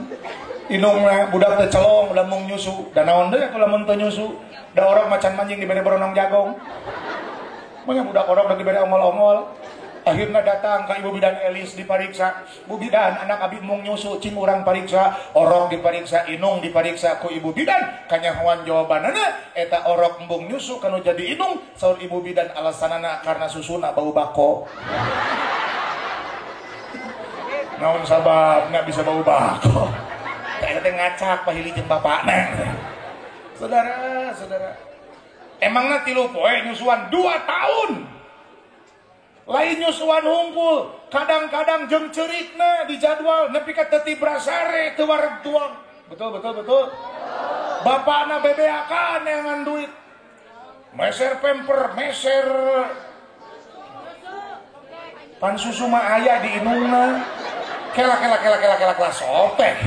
inungna budak teh celong udah mung nyusu da naon deui atuh lamun teu nyusu da orok macan manjing dibere boronong jagong. Manya budak orok da dibere ongol-ongol. Akhirnya datang ke ibu bidan Elis dipariksa. Bu bidan anak abi mung nyusu cing urang pariksa. Orok dipariksa, inung dipariksa ku ibu bidan. Kanyahoan jawabanana eta orok embung nyusu kanu jadi inung. Saur ibu bidan alasanana karena susuna bau bako. Naon sababna bisa bau bako? Eta teh ngacak pahili jeung bapakna. Saudara, saudara. Emangna 3 poe nyusuan 2 tahun. Lain nyusuan hungkul, kadang-kadang jeung ceurikna di jadwal nepi ka teu tibrasare teu wareg tuang. Betul betul betul. Bapakna bebeakan neangan duit. Meser pemper, meser pan susu mah aya di inungna. Kela kela kela kela kela kela sopek.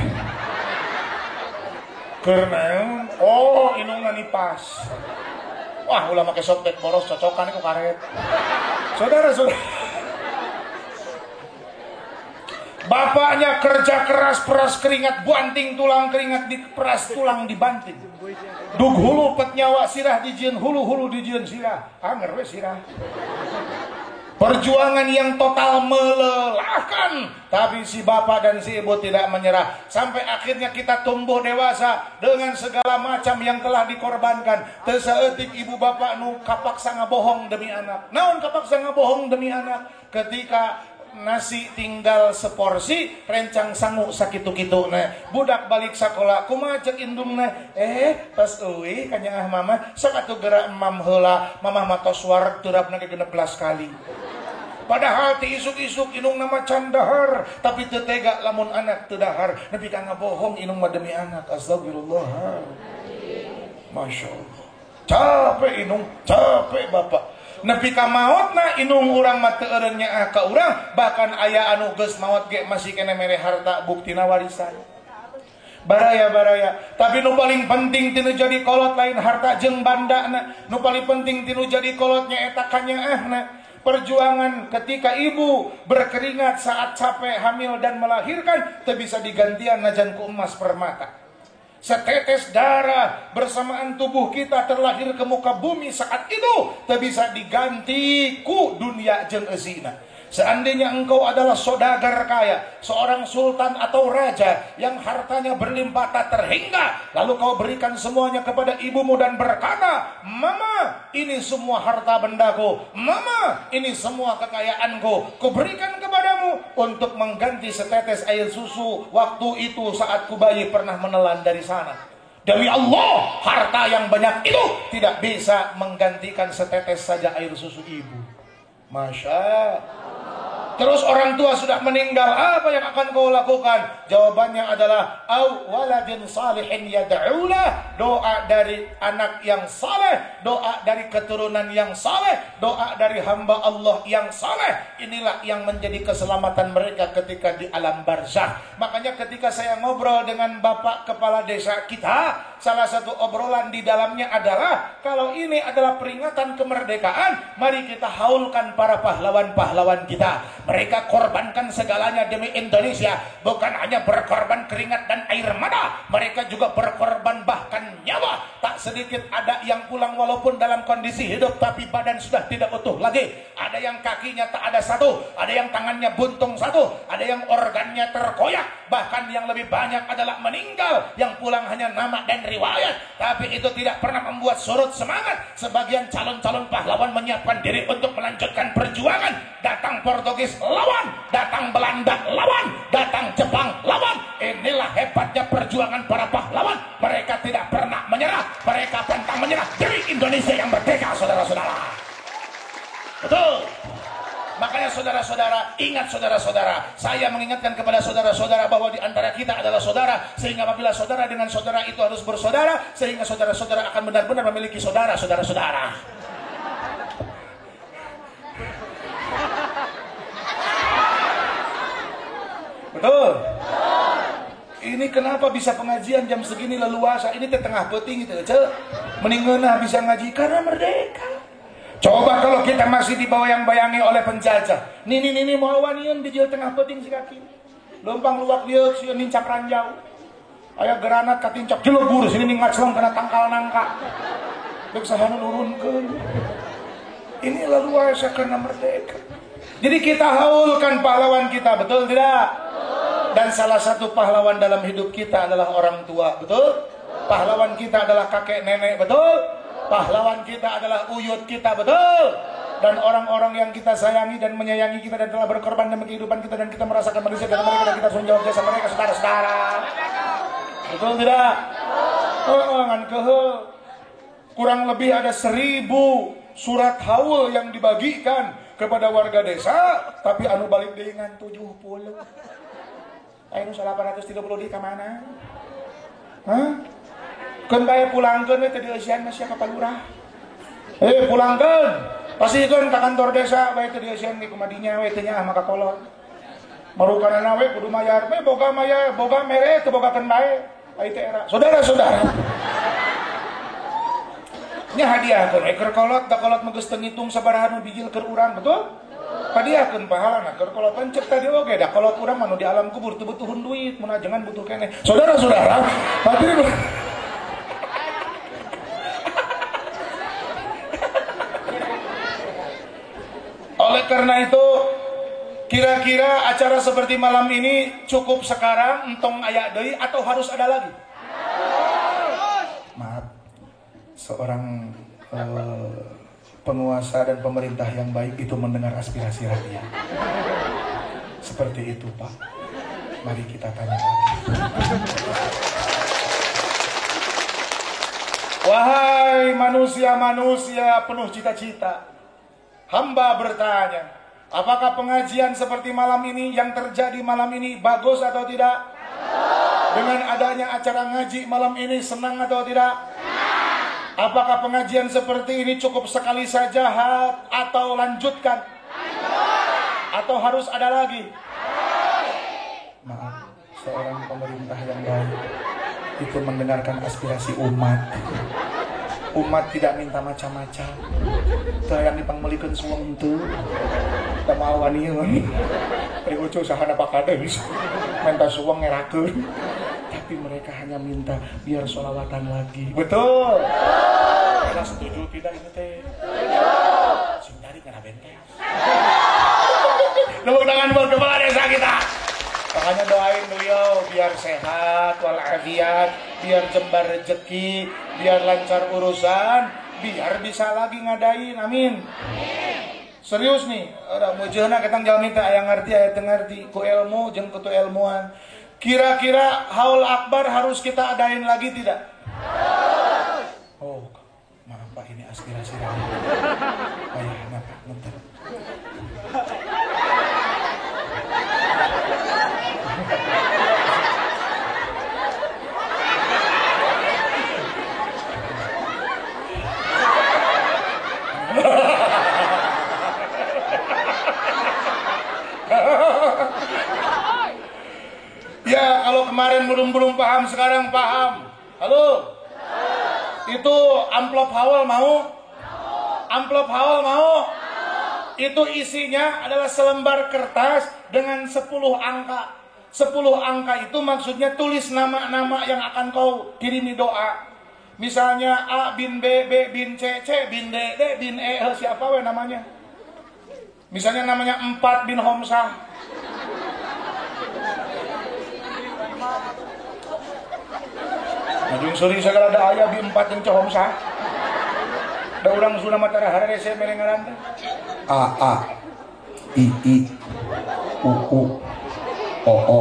Keur naon? Oh, inungna nipas. Wah, ulah make sopek boros cocokan ku karet. Saudara, saudara. Bapaknya kerja keras, peras keringat, banting tulang keringat, diperas tulang dibanting. Dug hulu pet nyawa sirah dijieun hulu-hulu dijieun sirah. Anger we sirah. Perjuangan yang total melelahkan, tapi si bapak dan si ibu tidak menyerah. Sampai akhirnya kita tumbuh dewasa dengan segala macam yang telah dikorbankan. Teu saeutik ibu bapak nu kapaksa ngabohong demi anak. Naon kapaksa ngabohong demi anak? Ketika nasi tinggal seporsi, rencang sangu sakitu-kitu nah. Budak balik sakola, kumaha ceuk indungna? Pas euy kanyaah mama, sok atuh geura emam heula, mamah mah tos wareg turapna ge 16 kali. Padahal ti isuk-isuk indungna mah can dahar, tapi teu tega lamun anak teu dahar, nepi ka ngabohong indung mah demi anak. Astagfirullah. Masya Allah. Capek indung, capek bapak. Nepi ka maotna indung urang mah teu eureun nyaah ka urang, bahkan aya anu geus maot ge masih kene mere harta buktina warisan. Baraya-baraya, tapi nu paling penting tinu jadi kolot lain harta jeung bandana, nu paling penting tinu jadi kolotnya eta kanyaahna. Perjuangan ketika ibu berkeringat saat capek hamil dan melahirkan teu bisa digantian najan ku emas permata. Setetes darah bersamaan tubuh kita terlahir ke muka bumi saat itu tak bisa diganti ku dunia jeung eusina. Seandainya engkau adalah saudagar kaya, seorang sultan atau raja yang hartanya berlimpah tak terhingga, lalu kau berikan semuanya kepada ibumu dan berkata, "Mama, ini semua harta bendaku. Mama, ini semua kekayaanku. Kuberikan kepadamu untuk mengganti setetes air susu waktu itu saat ku bayi pernah menelan dari sana." Demi Allah, harta yang banyak itu tidak bisa menggantikan setetes saja air susu ibu. Masya. Terus orang tua sudah meninggal, apa yang akan kau lakukan? Jawabannya adalah au waladin salihin yad'ulah. Doa dari anak yang saleh, doa dari keturunan yang saleh, doa dari hamba Allah yang saleh. Inilah yang menjadi keselamatan mereka ketika di alam barzakh. Makanya ketika saya ngobrol dengan bapak kepala desa kita, salah satu obrolan di dalamnya adalah kalau ini adalah peringatan kemerdekaan, mari kita haulkan para pahlawan-pahlawan kita. Mereka korbankan segalanya demi Indonesia. Bukan hanya berkorban keringat dan air mata, mereka juga berkorban bahkan nyawa. Tak sedikit ada yang pulang walaupun dalam kondisi hidup tapi badan sudah tidak utuh lagi. Ada yang kakinya tak ada satu, ada yang tangannya buntung satu, ada yang organnya terkoyak. Bahkan yang lebih banyak adalah meninggal, yang pulang hanya nama dan riwayat. Tapi itu tidak pernah membuat surut semangat. Sebagian calon-calon pahlawan menyiapkan diri untuk melanjutkan perjuangan. Datang Portugis lawan, datang Belanda lawan, datang Jepang lawan. Inilah hebatnya perjuangan para pahlawan. Mereka tidak pernah menyerah, mereka pantang menyerah demi Indonesia yang merdeka, saudara-saudara. Betul. Makanya saudara-saudara, ingat saudara-saudara, saya mengingatkan kepada saudara-saudara bahwa di antara kita adalah saudara, sehingga apabila saudara dengan saudara itu harus bersaudara, sehingga saudara-saudara akan benar-benar memiliki saudara, saudara-saudara. Betul. Ini kenapa bisa pengajian jam segini leluasa? Ini tengah peuting itu, ce. Mending bisa ngaji karena merdeka. Coba kalau kita masih dibayang-bayangi oleh penjajah. Nini nini mau wanian bijil tengah peuting si kaki. Lempang luak dieu sieun nincak ranjau. Aya granat katincak jelebur sini ning ngaclong kana tangkal nangka. Deuk saha nu nurunkeun. Ini leluasa karena merdeka. Jadi kita haulkan pahlawan kita, betul tidak? Dan salah satu pahlawan dalam hidup kita adalah orang tua, betul? Pahlawan kita adalah kakek nenek, betul? Pahlawan kita adalah uyut kita, betul? Dan orang-orang yang kita sayangi dan menyayangi kita dan telah berkorban demi kehidupan kita dan kita merasakan manusia dan mereka dan kita harus menjawab jasa mereka, saudara-saudara. Betul tidak? Oh, ngan kehe. Kurang lebih ada 1000 surat haul yang dibagikan kepada warga desa, tapi anu balik dengan 70. Ayo 830 di kamana? Hah? Keun bae pulangkeun we teu dieusian mah sia ka palurah. Pulangkeun. Pasihkeun ka kantor desa bae teu dieusian ge kumadinya we teu nyaah maka kolot. Marukanana we kudu mayar, we boga mayar, boga mere teu bogakeun bae. Ai teh era. Saudara-saudara. Nya hadiahkeun we keur kolot, da kolot mah geus teu ngitung sabaraha nu bijil keur urang, betul? Padiahkeun pahalana keur kolotan cek tadi oge da kolot urang mah nu di alam kubur teu butuhun duit mun ajengan butuh keneh. Saudara-saudara, hadirin. Oleh karena itu, kira-kira acara seperti malam ini cukup sekarang, entong aya deui atau harus ada lagi? Maaf, seorang penguasa dan pemerintah yang baik itu mendengar aspirasi rakyat. Seperti itu, Pak. Mari kita tanya lagi. Wahai manusia-manusia penuh cita-cita, hamba bertanya, apakah pengajian seperti malam ini yang terjadi malam ini bagus atau tidak? Dengan adanya acara ngaji malam ini senang atau tidak? Apakah pengajian seperti ini cukup sekali saja atau lanjutkan? Atau harus ada lagi? Maaf, seorang pemerintah yang baik itu mendengarkan aspirasi umat. Umat tidak minta macam-macam. Teu hayang dipangmeulikeun suweng teu. Da moal waniun. Ari ucu sahana pakades. Minta suweng ngerakeun. Tapi mereka hanya minta biar sholawatan lagi. Betul. Karena setuju tidak ini teh? Setuju. Sing tarik ngaraben teh. Tepuk tangan buat kepala desa kita. Makanya doain beliau biar sehat walafiat, biar jembar rezeki, biar lancar urusan, biar bisa lagi ngadain. Amin. Serius nih, ada mujehna ketang jalmi teh aya ngarti aya teu ngarti ku ilmu jeung kutu ilmuan. Kira-kira haul akbar harus kita adain lagi tidak? Oh, maaf Pak, ini aspirasi rakyat. Ayah, Pak, bentar. Ya, kalau kemarin belum paham, sekarang paham. Halo? Itu amplop haul mau? Amplop haul mau? Itu isinya adalah selembar kertas dengan 10 angka. 10 angka itu maksudnya tulis nama-nama yang akan kau kirimi doa. Misalnya A bin B, B bin C, C bin D, D bin E, siapa we namanya? Misalnya namanya 4 bin Homsah. Najung suri segala da aya bi 4 jeung Homsah. Da urang Sunda mah tara harese mere ngaran teh. A A I I U U O O.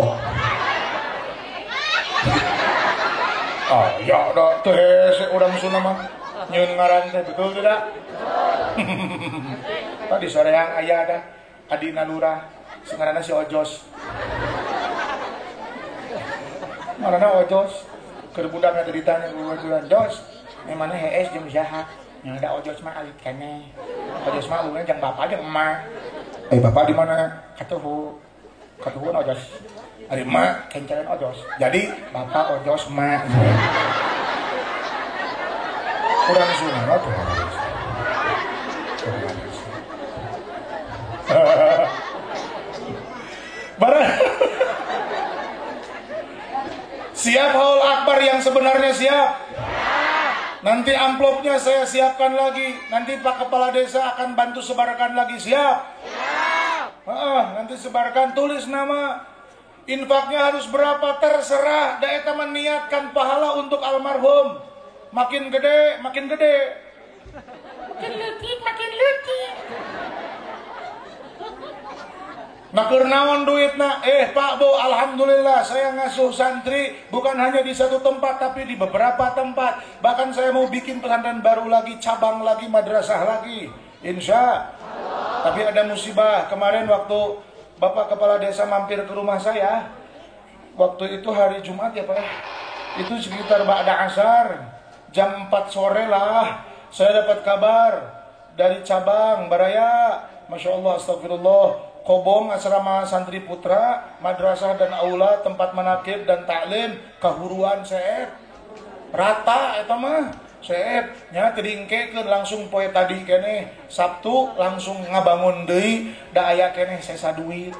Ah ya da teu hese urang Sunda mah nyieun ngaran teh, betul tidak? Tadi soreang aya da adina lurah si ngaranna si Ojos. Ngaranna Ojos. Keur budak teh ditanya ku baturan, "Jos, mana hees jeung saha?" Yang ada Ojos mah alit keneh. Ojos mah uluna jeung bapak jeung emak. Bapak di mana? Katuhu. Katuhun Ojos. Ari emak kencaran Ojos. Jadi bapak Ojos emak. Kurang sunah mah tuh. Barang siap haul akbar yang sebenarnya siap. Nanti amplopnya saya siapkan lagi. Nanti Pak Kepala Desa akan bantu sebarkan lagi. Siap? Siap. Nanti sebarkan, tulis nama. Infaknya harus berapa terserah. Da eta meniatkan pahala untuk almarhum. Makin gede, makin gede. Makin leutik, makin leutik. Nah keur naon duitna? Pak Bu, alhamdulillah saya ngasuh santri bukan hanya di satu tempat tapi di beberapa tempat. Bahkan saya mau bikin pesantren baru lagi, cabang lagi, madrasah lagi. Insya Allah. Tapi ada musibah kemarin waktu Bapak Kepala Desa mampir ke rumah saya. Waktu itu hari Jumat ya Pak. Itu sekitar ba'da asar, jam 4 sore lah. Saya dapat kabar dari cabang Baraya. Masya Allah, astagfirullah. Kobong asrama santri putra, madrasah dan aula, tempat manakib dan taklim, kahuruan seet. Rata eta mah. Seep nya teu diengkekeun langsung poe tadi keneh Sabtu langsung ngabangun deui da aya keneh sesa duit.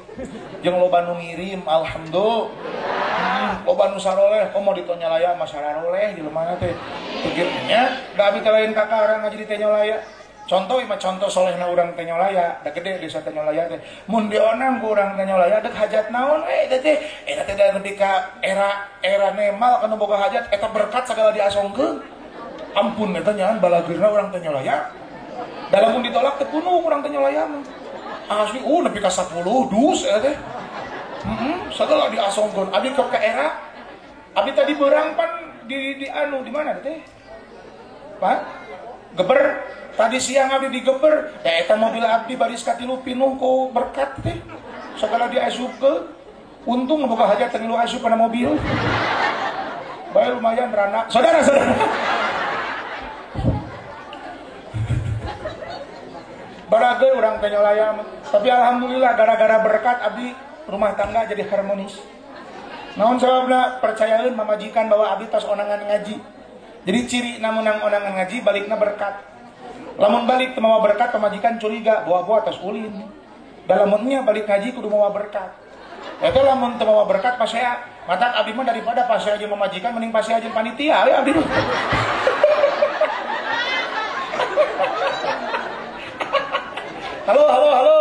Jeung loba nu ngirim alhamdulillah. Loba nu saroleh komo di Tonyalaya mah sararoleh jelema teh. Teu nya da abi teh lain kakarang ngaji di Tonyalaya. Contoh mah contoh solehna urang Tonyalaya, da gede desa Tonyalaya teh. Mun dionang ku urang Tonyalaya dek hajat naon we eta teh. Eta teh da nepi ka era nemal kanu boga hajat eta berkat sagala diasongkeun. Ampun eta nyaan balageurna urang Tonyalaya. Da lamun ditolak teu punung urang Tonyalaya mah. Asli nepi ka 10 dus eta teh. Sagala diasongkeun. Abi ke era abi tadi beurang pan di anu di mana teh? Pak? Geber. Tadi siang abdi digeber, da eta mobil abdi baris katilu pinuh ku berkat teh. Sagala diasupkeun. Untung boga hajat teu ngilu asup kana mobil. Bae lumayan rana. Saudara-saudara. Barageun urang Tonyalaya mah. Tapi alhamdulillah gara-gara berkat abdi rumah tangga jadi harmonis. Naon sababna percayaeun mamajikan bahwa abdi tos onangan ngaji. Jadi ciri namunang onangan ngaji balikna berkat. Lamun balik teu mawa berkat pamajikan curiga bawa-bawa tos ulin. Da lamunnya balik ngaji kudu mawa berkat. Eta lamun teu mawa berkat pasea, matak abdi mah daripada pasea jeung pamajikan mending pasea jeung panitia we abdi mah. Halo, halo, halo.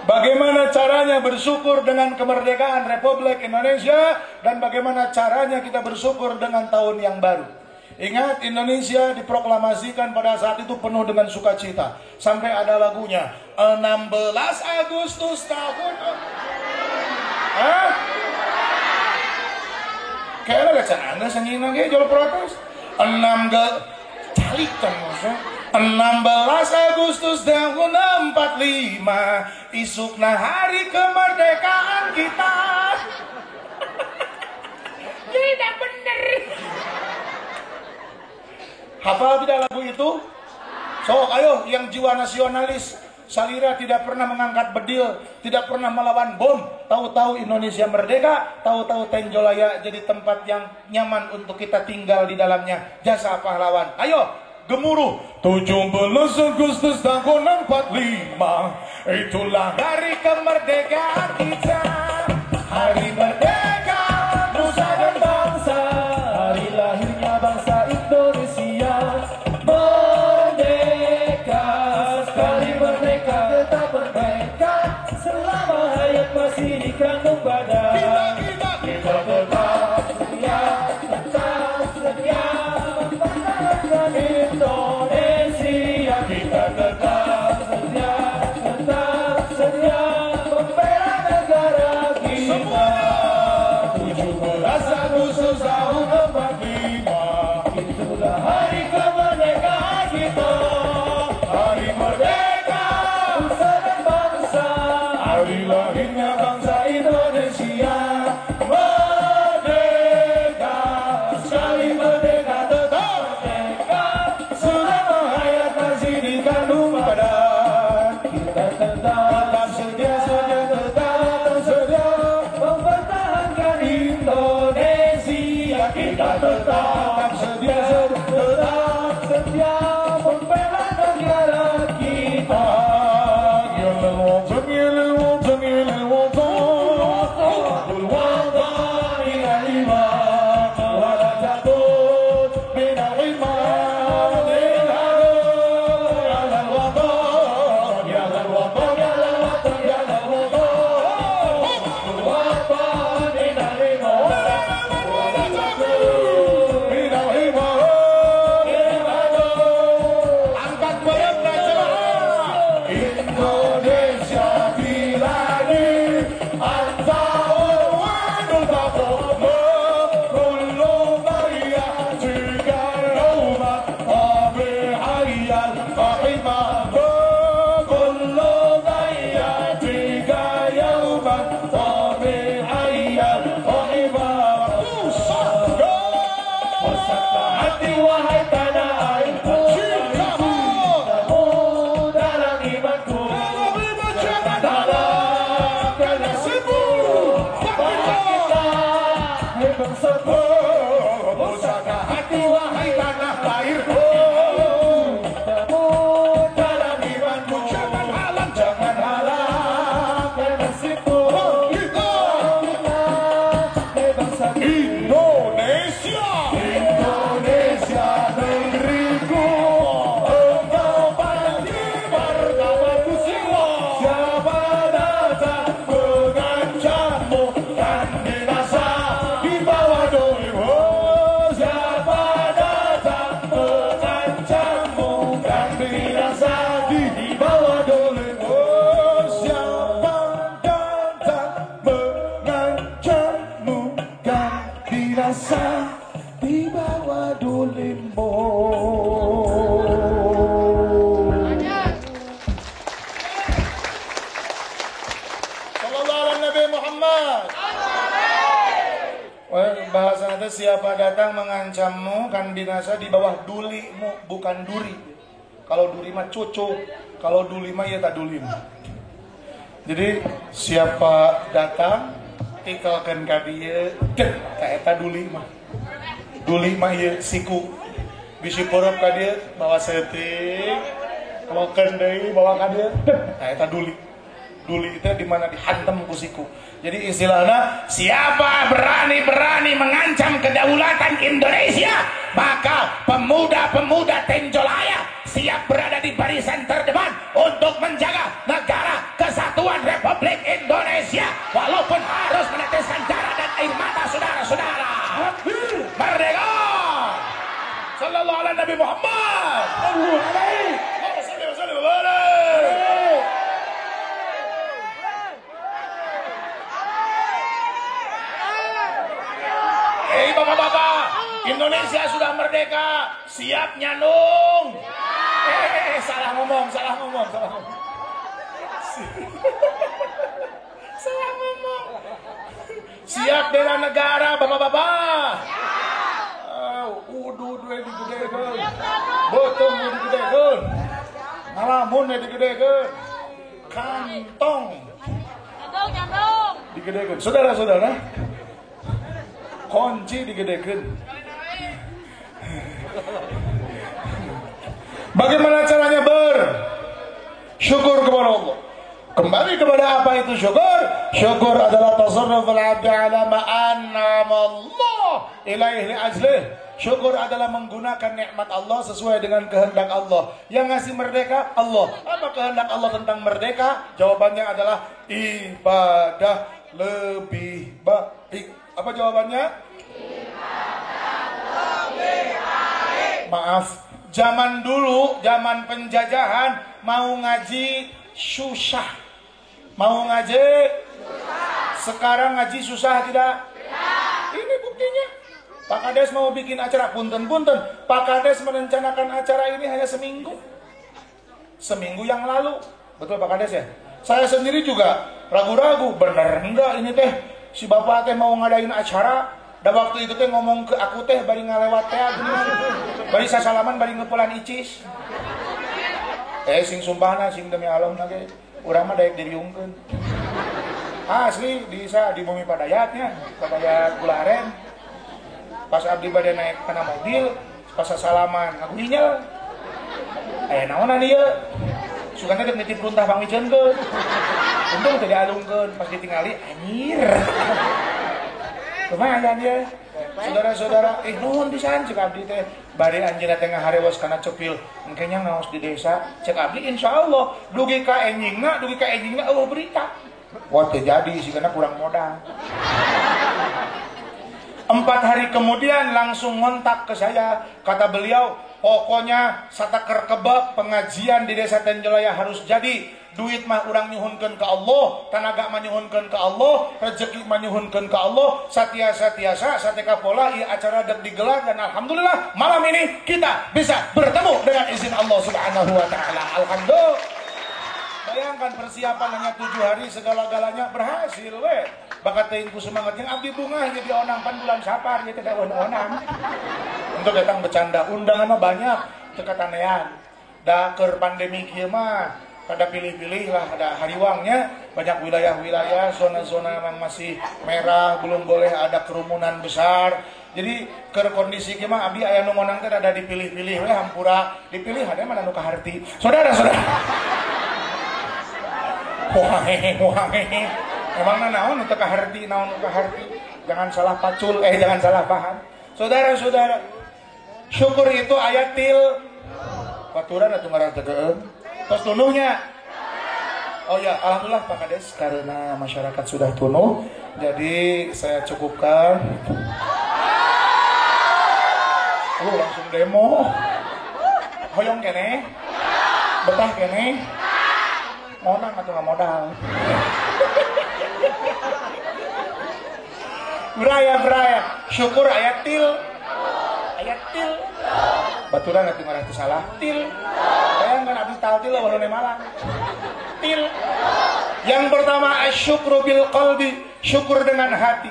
Bagaimana caranya bersyukur dengan kemerdekaan Republik Indonesia dan bagaimana caranya kita bersyukur dengan tahun yang baru. Ingat, Indonesia diproklamasikan pada saat itu penuh dengan sukacita. Sampai ada lagunya 16 Agustus tahun. Hah? Kayaknya gak can anda sanyina ge jol protes. 6 calik kan maksudnya. 16 Agustus tahun 45 isukna hari kemerdekaan kita. Tidak bener. Hafal tidak lagu itu? So, ayo yang jiwa nasionalis. Salira tidak pernah mengangkat bedil, tidak pernah melawan bom. Tahu-tahu Indonesia merdeka, tahu-tahu Tenjolaya jadi tempat yang nyaman untuk kita tinggal di dalamnya. Jasa pahlawan. Ayo, gemuruh.
17 Agustus tahun 45, itulah
hari kemerdekaan kita. Hari merdeka nusa dan bangsa,
hari lahirnya bangsa Indonesia. Merdeka, sekali merdeka tetap merdeka, selama hayat masih dikandung badan. Kita tetap setia, tetap setia mempertahankan Indonesia. Kita tetap setia, tetap setia membela negara kita.
17 Agustus tahun 45,
itulah hari kemerdekaan kita.
Hari merdeka
nusa dan bangsa,
hari lahirnya bangsa Indonesia. Merdeka, sekali merdeka tetap
merdeka,
selama hayat masih dikandung badan.
Kita tetap
setia, setia, tetap setia
mempertahankan Indonesia.
Kita tetap setia, tetap
setia membela negara kita.
teh siapa datang mengancammu kan binasa di bawah dulimu, bukan duri. Kalau duri mah cucu, kalau duli mah ya tak dulim. Jadi siapa datang tikelkeun ka dieu, dek ka eta duli mah. Duli mah ieu siku. Bisi peureub ka dieu bawa seutik, kelokeun deui bawa ka dieu, dek ka eta duli. Duli itu di mana dihantam ku siku. Jadi istilahnya siapa berani-berani mengancam kedaulatan Indonesia, maka pemuda-pemuda Tenjolaya siap berada di barisan terdepan untuk menjaga negara kesatuan Republik Indonesia walaupun harus meneteskan darah dan air mata saudara-saudara. Merdeka! Sallallahu alaihi Nabi Muhammad. Hei bapak-bapak, Indonesia sudah merdeka, siap nyanung. Salah ngomong, salah ngomong, salah ngomong. Salah ngomong. Siap bela negara, bapak-bapak. Udud we digedekeun. Beuteung we digedekeun. Ngalamun we digedekeun. Kantong.
Kantong.
Digedekeun. Saudara-saudara, kunci digedekeun. Bagaimana caranya bersyukur kepada Allah? Kembali kepada apa itu syukur? Syukur adalah tasarruful 'abdi 'ala ma an'ama Allah ilaihi li ajlih. Syukur adalah menggunakan nikmat Allah sesuai dengan kehendak Allah. Yang ngasih merdeka Allah. Apa kehendak Allah tentang merdeka? Jawabannya adalah ibadah lebih baik. Apa jawabannya?
Ibadah lebih baik.
Maaf, zaman dulu, zaman penjajahan, mau ngaji susah. Mau ngaji susah. Sekarang ngaji susah tidak?
Tidak.
Ini buktinya. Pak Kades mau bikin acara punten-punten. Pak Kades merencanakan acara ini hanya seminggu. Seminggu yang lalu. Betul Pak Kades ya? Saya sendiri juga ragu-ragu, bener enggak ini teh si bapak teh mau ngadain acara. Dan waktu itu teh ngomong ke aku teh bari ngalewat teh bari sasalaman bari ngepulan icis. Sing sumpahna sing demi Allah na ge urang mah daek diriungkeun. Asli di di bumi Padayatnya, Padayat Gularen. Pas abdi bade naik kana mobil, pas sasalaman aku nyinyel. Aya naonan ieu? Sugana dek nitip runtah pangmiceunkeun. Untung teu dialungkeun, pas ditingali anjir. Lumayan ya. Saudara-saudara, nuhun pisan cek abdi teh. Bari anjeunna teh ngaharewos kana cepil. Engke nya ngaos di desa, cek abdi insyaallah dugi ka enjingna, eueuh berita. Wah teu jadi sigana kurang modal. 4 hari kemudian langsung ngontak ke saya, kata beliau, pokoknya sataker kebab pengajian di desa Tenjolaya harus jadi. Duit mah urang nyuhunkeun ka Allah, tanaga mah nyuhunkeun ka Allah, rezeki mah nyuhunkeun ka Allah, satiasa-tiasa sateka pola ieu acara dek digelar dan alhamdulillah malam ini kita bisa bertemu dengan izin Allah Subhanahu wa taala. Alhamdulillah. Bayangkan persiapan hanya 7 hari segala-galanya berhasil we. Bakat teuing ku semangat yang abdi bungah jadi onang pan bulan Sapar ieu teh daun onang. Untuk datang bercanda, undangan mah banyak teu katanean. Da keur pandemi kieu mah pada pilih-pilih lah, ada hariwangnya, banyak wilayah-wilayah, zona-zona yang masih merah, belum boleh ada kerumunan besar. Jadi keur kondisi kieu mah abdi aya nu ngonang teh rada dipilih-pilih we hampura, dipilih ada mana nu kaharti. Saudara-saudara. Wah, wah. Emang naon nu teu kaharti, naon nu kaharti. Jangan salah pacul, jangan salah paham. Saudara-saudara, syukur itu ayat til baturan atuh ngaran tegeun. Terus tunuhnya. Oh ya, alhamdulillah Pak Kades karena masyarakat sudah tunuh, jadi saya cukupkan. Lu langsung demo. Hoyong kene. Betah kene. Monang atau nggak modal. Beraya beraya. Syukur ayat til. Ayat til. Baturan atuh ngarah teu salah. Til. Bayangkan abdi taltil walone Malang. Til. Yang pertama asyukru bil qalbi, syukur dengan hati.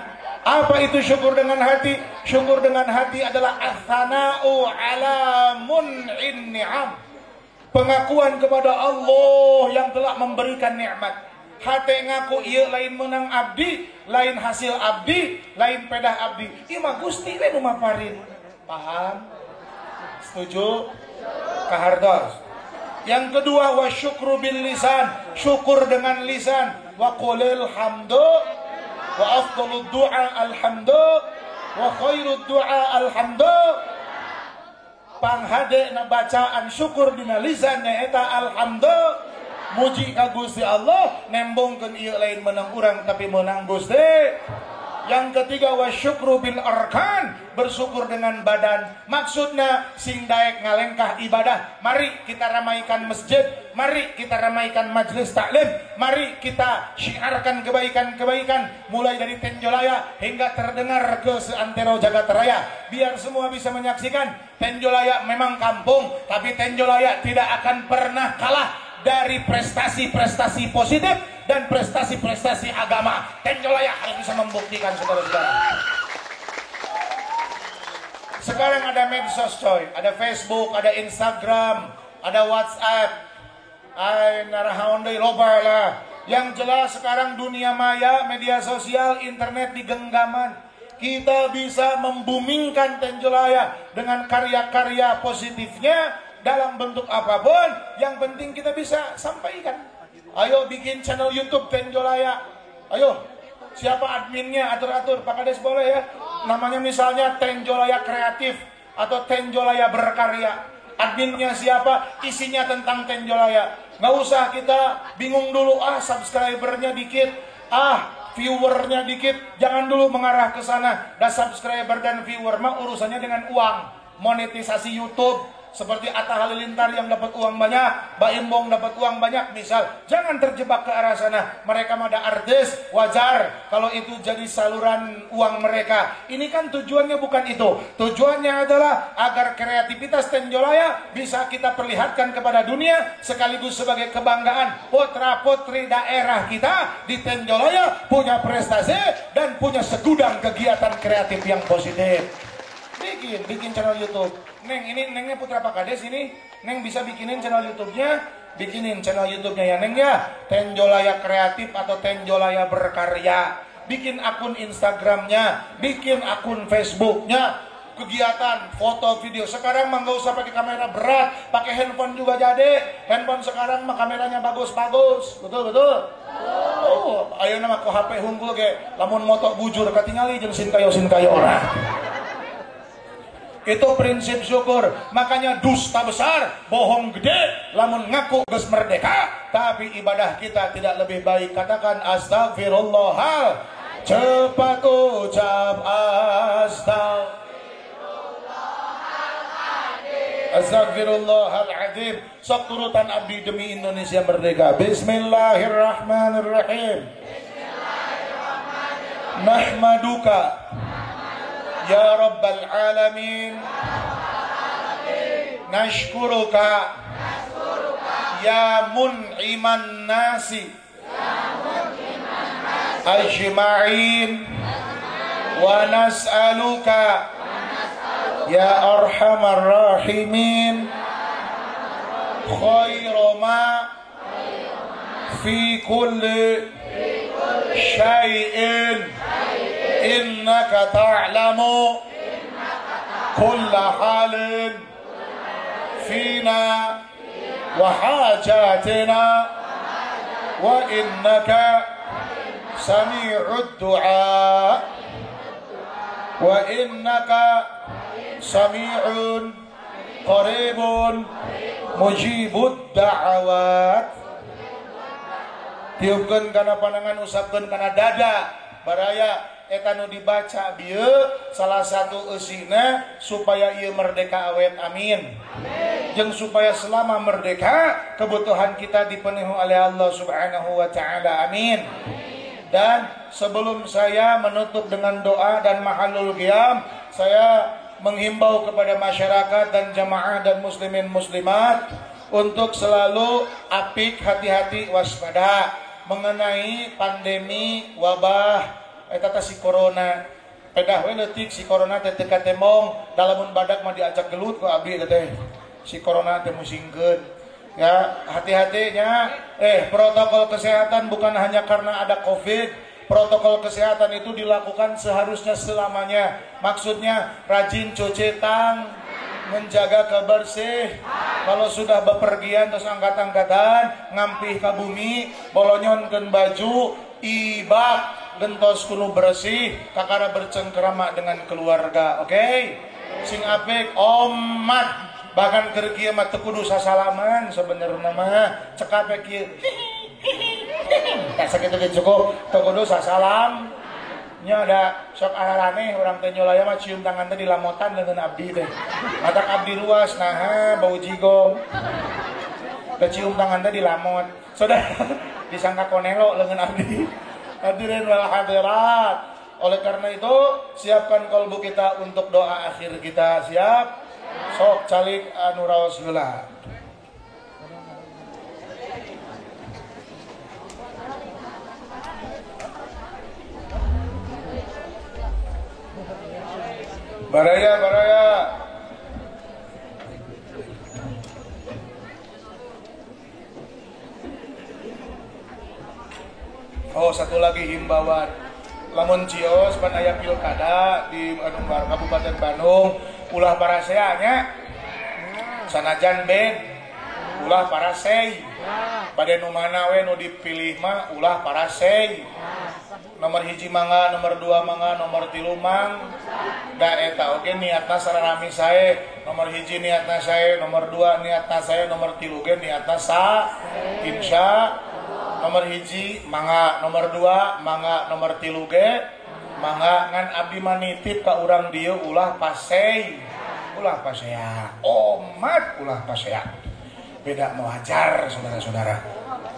Apa itu syukur dengan hati? Syukur dengan hati adalah athana'u ala mun'in ni'am. Pengakuan kepada Allah yang telah memberikan nikmat. Hati ngaku ieu lain menang abdi, lain hasil abdi, lain pedah abdi. Ieu mah Gusti we nu maparin. Paham? Setuju? Kahartos. Yang kedua wa syukru bil lisan, syukur dengan lisan. Wa qulil hamdu wa afdalud du'a alhamdu wa khairud du'a alhamdu. Panghade na bacaan syukur dina lisan nyaeta alhamdu. Muji ka Gusti Allah, nembongkeun ieu lain menang urang tapi menang Gusti. Yang ketiga wa syukru bil arkan, bersyukur dengan badan. Maksudnya sing daek ngalengkah ibadah. Mari kita ramaikan masjid, mari kita ramaikan majelis taklim, mari kita syiarkan kebaikan-kebaikan mulai dari Tenjolaya hingga terdengar ke seantero jagat raya, biar semua bisa menyaksikan Tenjolaya memang kampung, tapi Tenjolaya tidak akan pernah kalah dari prestasi-prestasi positif dan prestasi-prestasi agama. Tenjolaya harus bisa membuktikan, saudara-saudara. Sekarang ada medsos coy, ada Facebook, ada Instagram, ada WhatsApp, ay narahaon deui loba lah. Yang jelas sekarang dunia maya, media sosial, internet di genggaman. Kita bisa membumingkan Tenjolaya dengan karya-karya positifnya dalam bentuk apapun, yang penting kita bisa sampaikan. Ayo bikin channel YouTube Tenjolaya. Ayo, siapa adminnya atur-atur, Pak Kades boleh ya. Namanya misalnya Tenjolaya Kreatif atau Tenjolaya Berkarya. Adminnya siapa, isinya tentang Tenjolaya. Nggak usah kita bingung dulu, ah subscribernya dikit, ah viewernya dikit. Jangan dulu mengarah ke sana. Dan subscriber dan viewer mah urusannya dengan uang, monetisasi YouTube. Seperti Atta Halilintar yang dapat uang banyak, Baim Wong dapat uang banyak, misal. Jangan terjebak ke arah sana. Mereka mah ada artis, wajar kalau itu jadi saluran uang mereka. Ini kan tujuannya bukan itu. Tujuannya adalah agar kreativitas Tenjolaya bisa kita perlihatkan kepada dunia, sekaligus sebagai kebanggaan putra-putri daerah kita di Tenjolaya punya prestasi dan punya segudang kegiatan kreatif yang positif. Bikin channel YouTube. Neng, ini Nengnya putra Pak Kades ini. Neng bisa bikinin channel YouTube-nya, bikinin channel YouTube-nya ya Neng ya. Tenjolaya Kreatif atau Tenjolaya Berkarya. Bikin akun Instagramnya, bikin akun Facebooknya, kegiatan foto video. Sekarang mah nggak usah pakai kamera berat, pakai handphone juga jadi. Handphone sekarang mah kameranya bagus-bagus, betul betul. Oh, ayo nama ku HP hunggul ge, lamun moto bujur katingali jeung sinkayo-sinkayo orang. Itu prinsip syukur. Makanya dusta besar, bohong gede, lamun ngaku geus merdeka, tapi ibadah kita tidak lebih baik. Katakan astagfirullahal, cepat ucap astagfirullahaladzim. Astagfirullahaladzim. Sok turutan abdi demi Indonesia merdeka. Bismillahirrahmanirrahim. Bismillahirrahmanirrahim. Nahmaduka ya Rabbal Alamin, nashkuruka ya mun'iman nasi ajma'in, wa nas'aluka ya arhamar rahimin khairu ma fi kulli syai'in innaka ta'lamu kulla halin fina wa hajatina wa innaka sami'ud du'a wa innaka sami'un qaribun mujibud da'awat. Tiupkeun kana panangan, usapkeun kana dada baraya. Eta nu dibaca bieu salah satu eusina supaya ieu merdeka awet, amin. Jeung supaya selama merdeka kebutuhan kita dipenuhi oleh Allah Subhanahu wa taala, amin. Dan sebelum saya menutup dengan doa dan mahalul qiyam, saya menghimbau kepada masyarakat dan jamaah dan muslimin muslimat untuk selalu apik, hati-hati, waspada mengenai pandemi wabah eta si corona. Pedah we leutik si corona teh teu katemong, da lamun badak mah diajak gelut ku abdi teh. Si corona teh musingkeun. Ya, hati-hati nya. Protokol kesehatan bukan hanya karena ada Covid. Protokol kesehatan itu dilakukan seharusnya selamanya. Maksudnya rajin cuci tangan, menjaga kebersih. Kalau sudah bepergian terus angkat-angkatan, ngampih ka bumi, bolonyonkeun baju, ibak, gentos kudu bersih, kakara bercengkerama dengan keluarga. Oke? Sing apik omat. Bahkan keur kieu mah teu kudu sasalaman sebenarnya mah, cekap we kieu. Tak sakitu ge cukup, teu kudu sasalam. Nya ada sok araraneh urang teh nyolaya mah cium tangan teh dilamotan leungeun abdi teh. Matak abdi ruas naha bau jigong. Da cium tangan teh dilamot. Sudah disangka konelo leungeun abdi. Hadirin wal hadirat. Oleh karena itu, siapkan kalbu kita untuk doa akhir kita. Siap? Sok calik anu raos heula. Baraya, baraya. Oh, satu lagi himbauan. Lamun cios pan aya pilkada di Kabupaten Bandung, ulah parasea nya. Sanajan bed, ulah parasei. Bade nu mana we nu dipilih mah ulah parasei. Nomor hiji mangga, nomor 2 mangga, nomor 3 mang. Da eta oge niatna sararami sae. Nomor hiji niatna sae, nomor 2 niatna sae, nomor 3 ge niatna sa. Insya nomor hiji mangga, nomor 2 mangga, nomor 3 ge mangga. Ngan abdi mah nitip ka urang dieu ulah pasei. Ulah pasea. Omat ulah pasea. Beda wajar saudara-saudara.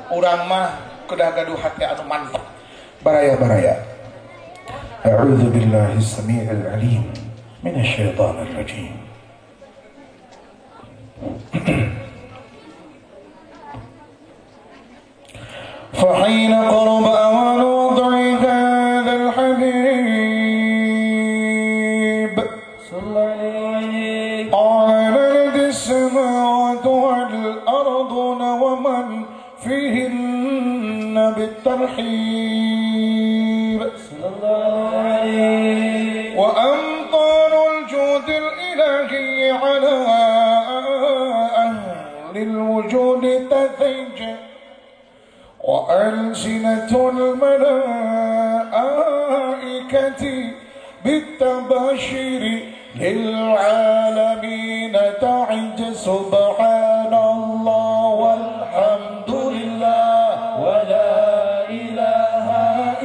Urang mah kedah gaduh hati anu mantep. Baraya-baraya. A'udzu billahi as-sami'il 'alim minasyaitonir rajim. فحين قرب أوان وضع هذا الحبيب أعلنت السماوات والأرضون ومن فيهن بالترحيب وأمطار الجود الإلهي على أهل الوجود تثج وألسنة الملائكة بالتبشير للعالمين تعج. سبحان الله والحمد لله ولا إله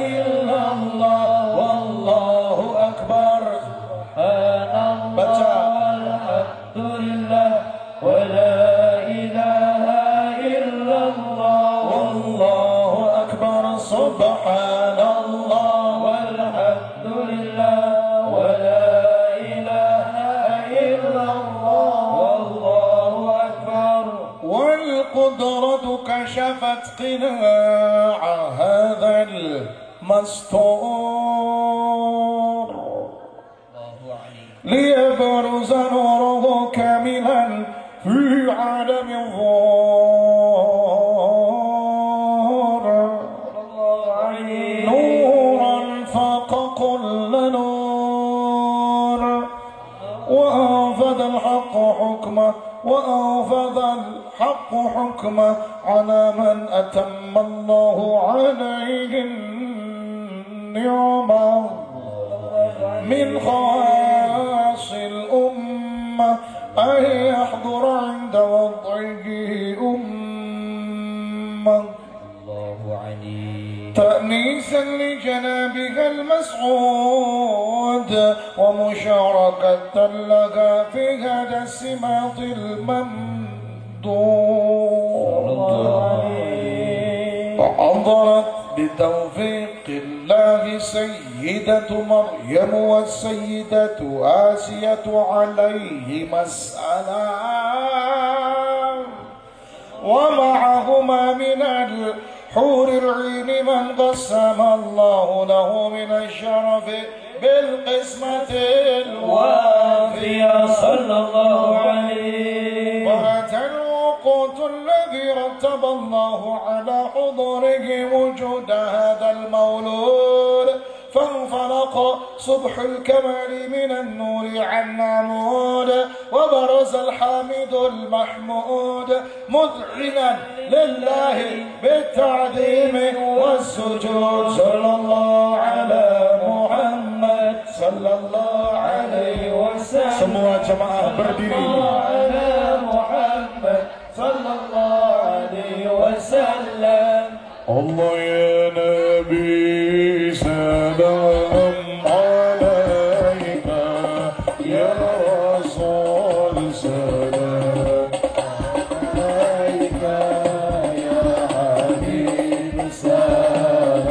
إلا الله والله أكبر.
سبحان الله والحمد لله ولا إله إلا الله
والله أكبر. سبحان الله
والحمد لله ولا إله إلا الله والله أكبر.
والقدرة كشفت قناع هذا المستور ليبرز نوره كاملا في عالم الظهور نورا فاق كل نور وأنفذ الحق حكمه وأنفذ الحق حكمه على من أتم الله عليه النعمة من خواص الأمة أن يحضر عند وضعه أمة تأنيسا لجنابها المسعود ومشاركة لها في هذا السماط الممدود. فحضرت بتوفيق الله سيدة مريم والسيدة آسية عليهما السلام ومعهما من الحور العين من قسم الله له من الشرف بالقسمة الوافية
صلى الله عليه.
وأتى الوقوت الذي رتب الله على حضوره وجود هذا المولود، فانفلق صبح الكمال من النور عن عمود، وبرز الحامد المحمود مذعنا لله بالتعظيم والسجود. صلى الله على محمد صلى الله عليه وسلم. Semua jemaah berdiri.
على محمد صلى الله عليه وسلم.
Allah ya Nabi salam alaika ya Rasul salam alaika ya Habib salam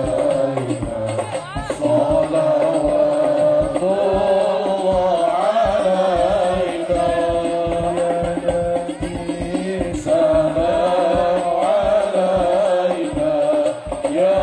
alaika salawatullah alaika ya Nabi salam alaika ya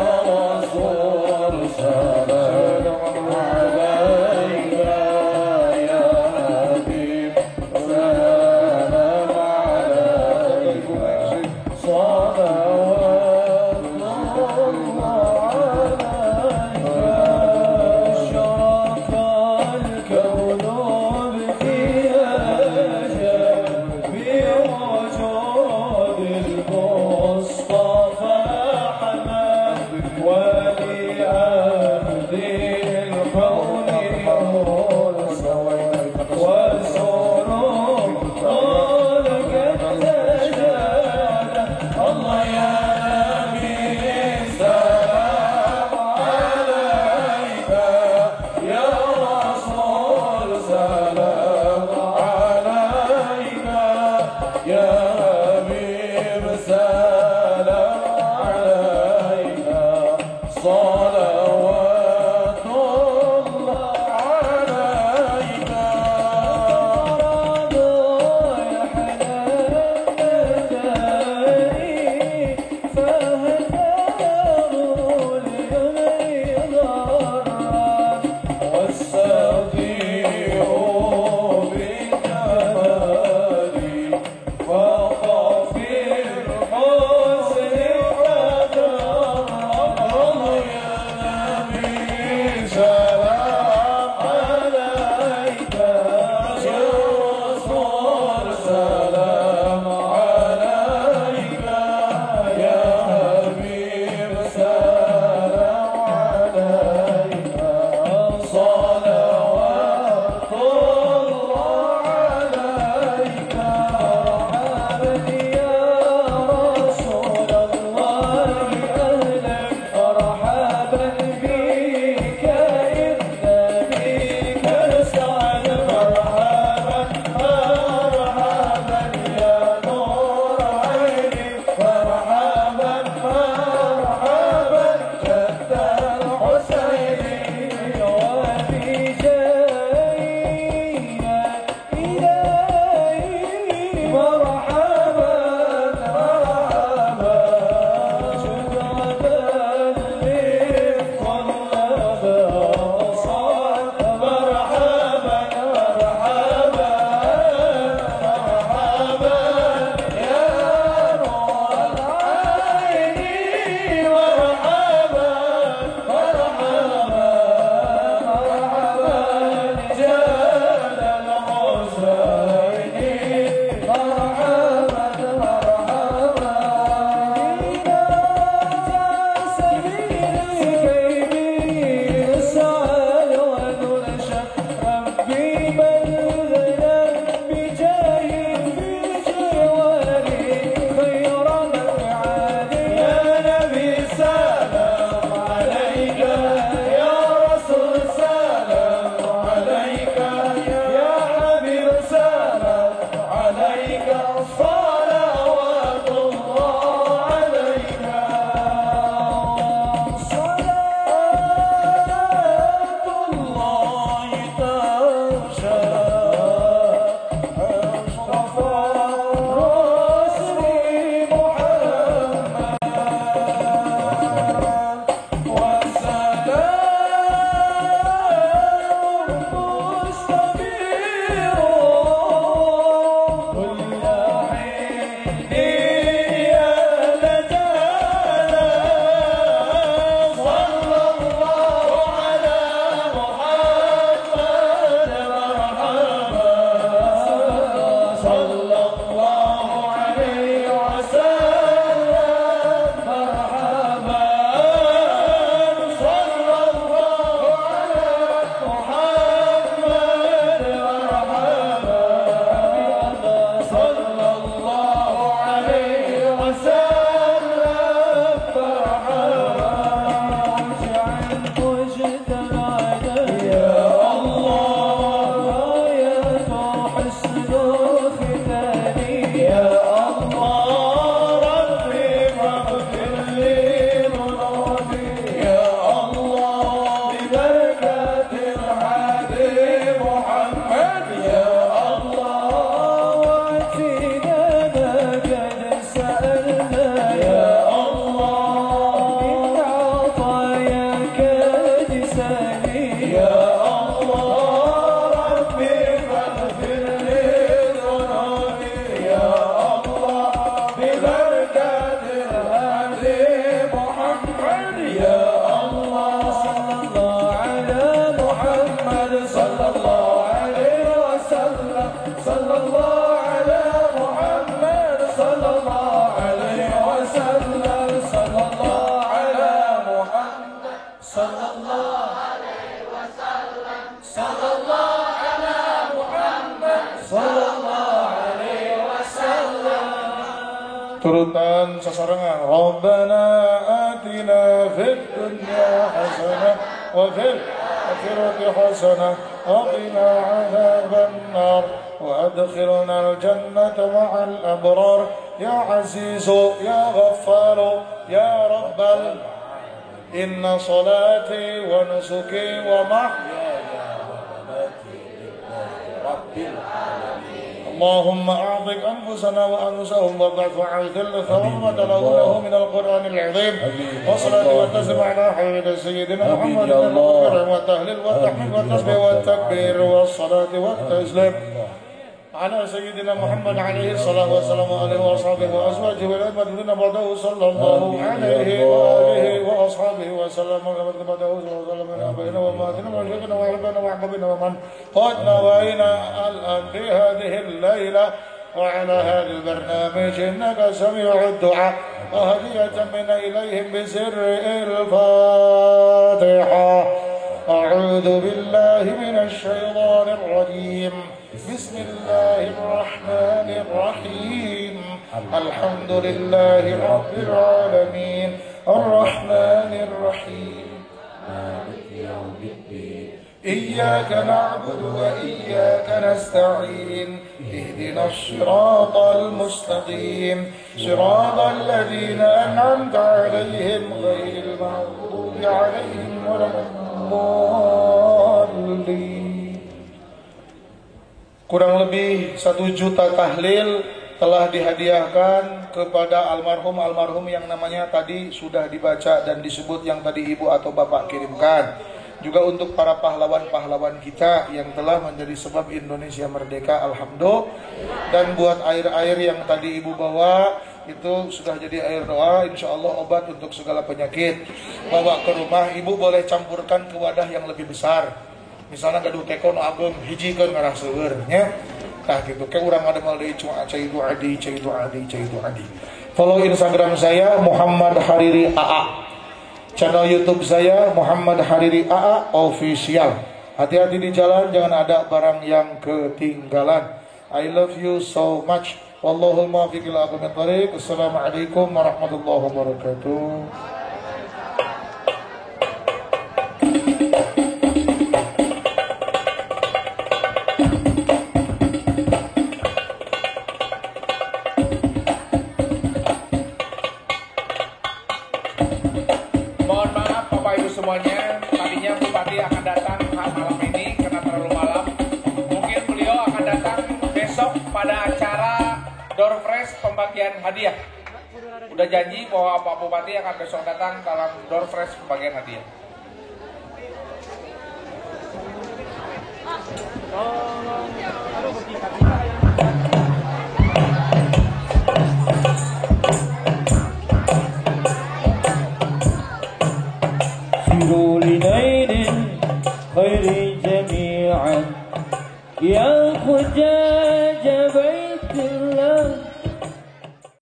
Turutan sasarengan. Rabbana atina fid dunya hasanah wa fil akhirati hasanah wa qina adzaban nar wa adkhilna al-jannata ma'al abrar ya azizu ya ghaffaru ya rabbal inna salati wa nusuki wa mahyaya wa mamati lillahi rabbil alamin. اللهم أعطك أنفسنا وأنفسهم وابعث وعذل ثواب تلونه من القرآن العظيم والصلاة والتسليم على حبيبنا سيدنا محمد والتهليل والتحميد والتسبيح والتكبير والصلاة والتسليم على سيدنا محمد عليه الصلاة والسلام عليه وأصحابه وأزواجه والأئمة بعده صلى الله عليه وآله وأصحابه وسلم بعده وسلم من أبينا وأمهاتنا وأشياخنا وأحبابنا وأحبابنا ومن قد نوينا الآن في هذه الليلة وعلى هذا البرنامج إنك سميع الدعاء وهدية منا إليهم بسر الفاتحة. أعوذ بالله من الشيطان الرجيم. بسم الله الرحمن الرحيم. الحمد لله رب العالمين الرحمن الرحيم
مالك يوم الدين
إياك نعبد وإياك نستعين اهدنا الصراط المستقيم صراط الذين أنعمت عليهم غير المغضوب عليهم ولا الضالين. Kurang lebih 1 juta tahlil telah dihadiahkan kepada almarhum-almarhum yang namanya tadi sudah dibaca dan disebut yang tadi ibu atau bapak kirimkan. Juga untuk para pahlawan-pahlawan kita yang telah menjadi sebab Indonesia merdeka, alhamdulillah. Dan buat air-air yang tadi ibu bawa itu sudah jadi air doa, insya Allah obat untuk segala penyakit. Bawa ke rumah, ibu boleh campurkan ke wadah yang lebih besar. Misalnya gaduh teko nu ageung hijikeun ngarah seueur nya. Tah gitu ke urang ada mal deui cuma cai itu adi, cai itu adi, cai itu adi. Follow Instagram saya Muhammad Hariri AA. Channel YouTube saya Muhammad Hariri AA Official. Hati-hati di jalan, jangan ada barang yang ketinggalan. I love you so much. Wallahul muwaffiq ila aqwamit thariq. Assalamualaikum warahmatullahi wabarakatuh.
Semuanya, tadinya Bupati akan datang malam ini karena terlalu malam. Mungkin beliau akan datang besok pada acara door prize pembagian hadiah. Udah janji bahwa Pak Bupati akan besok datang dalam door prize pembagian hadiah.
لنيل الخير جميعا يا خجال.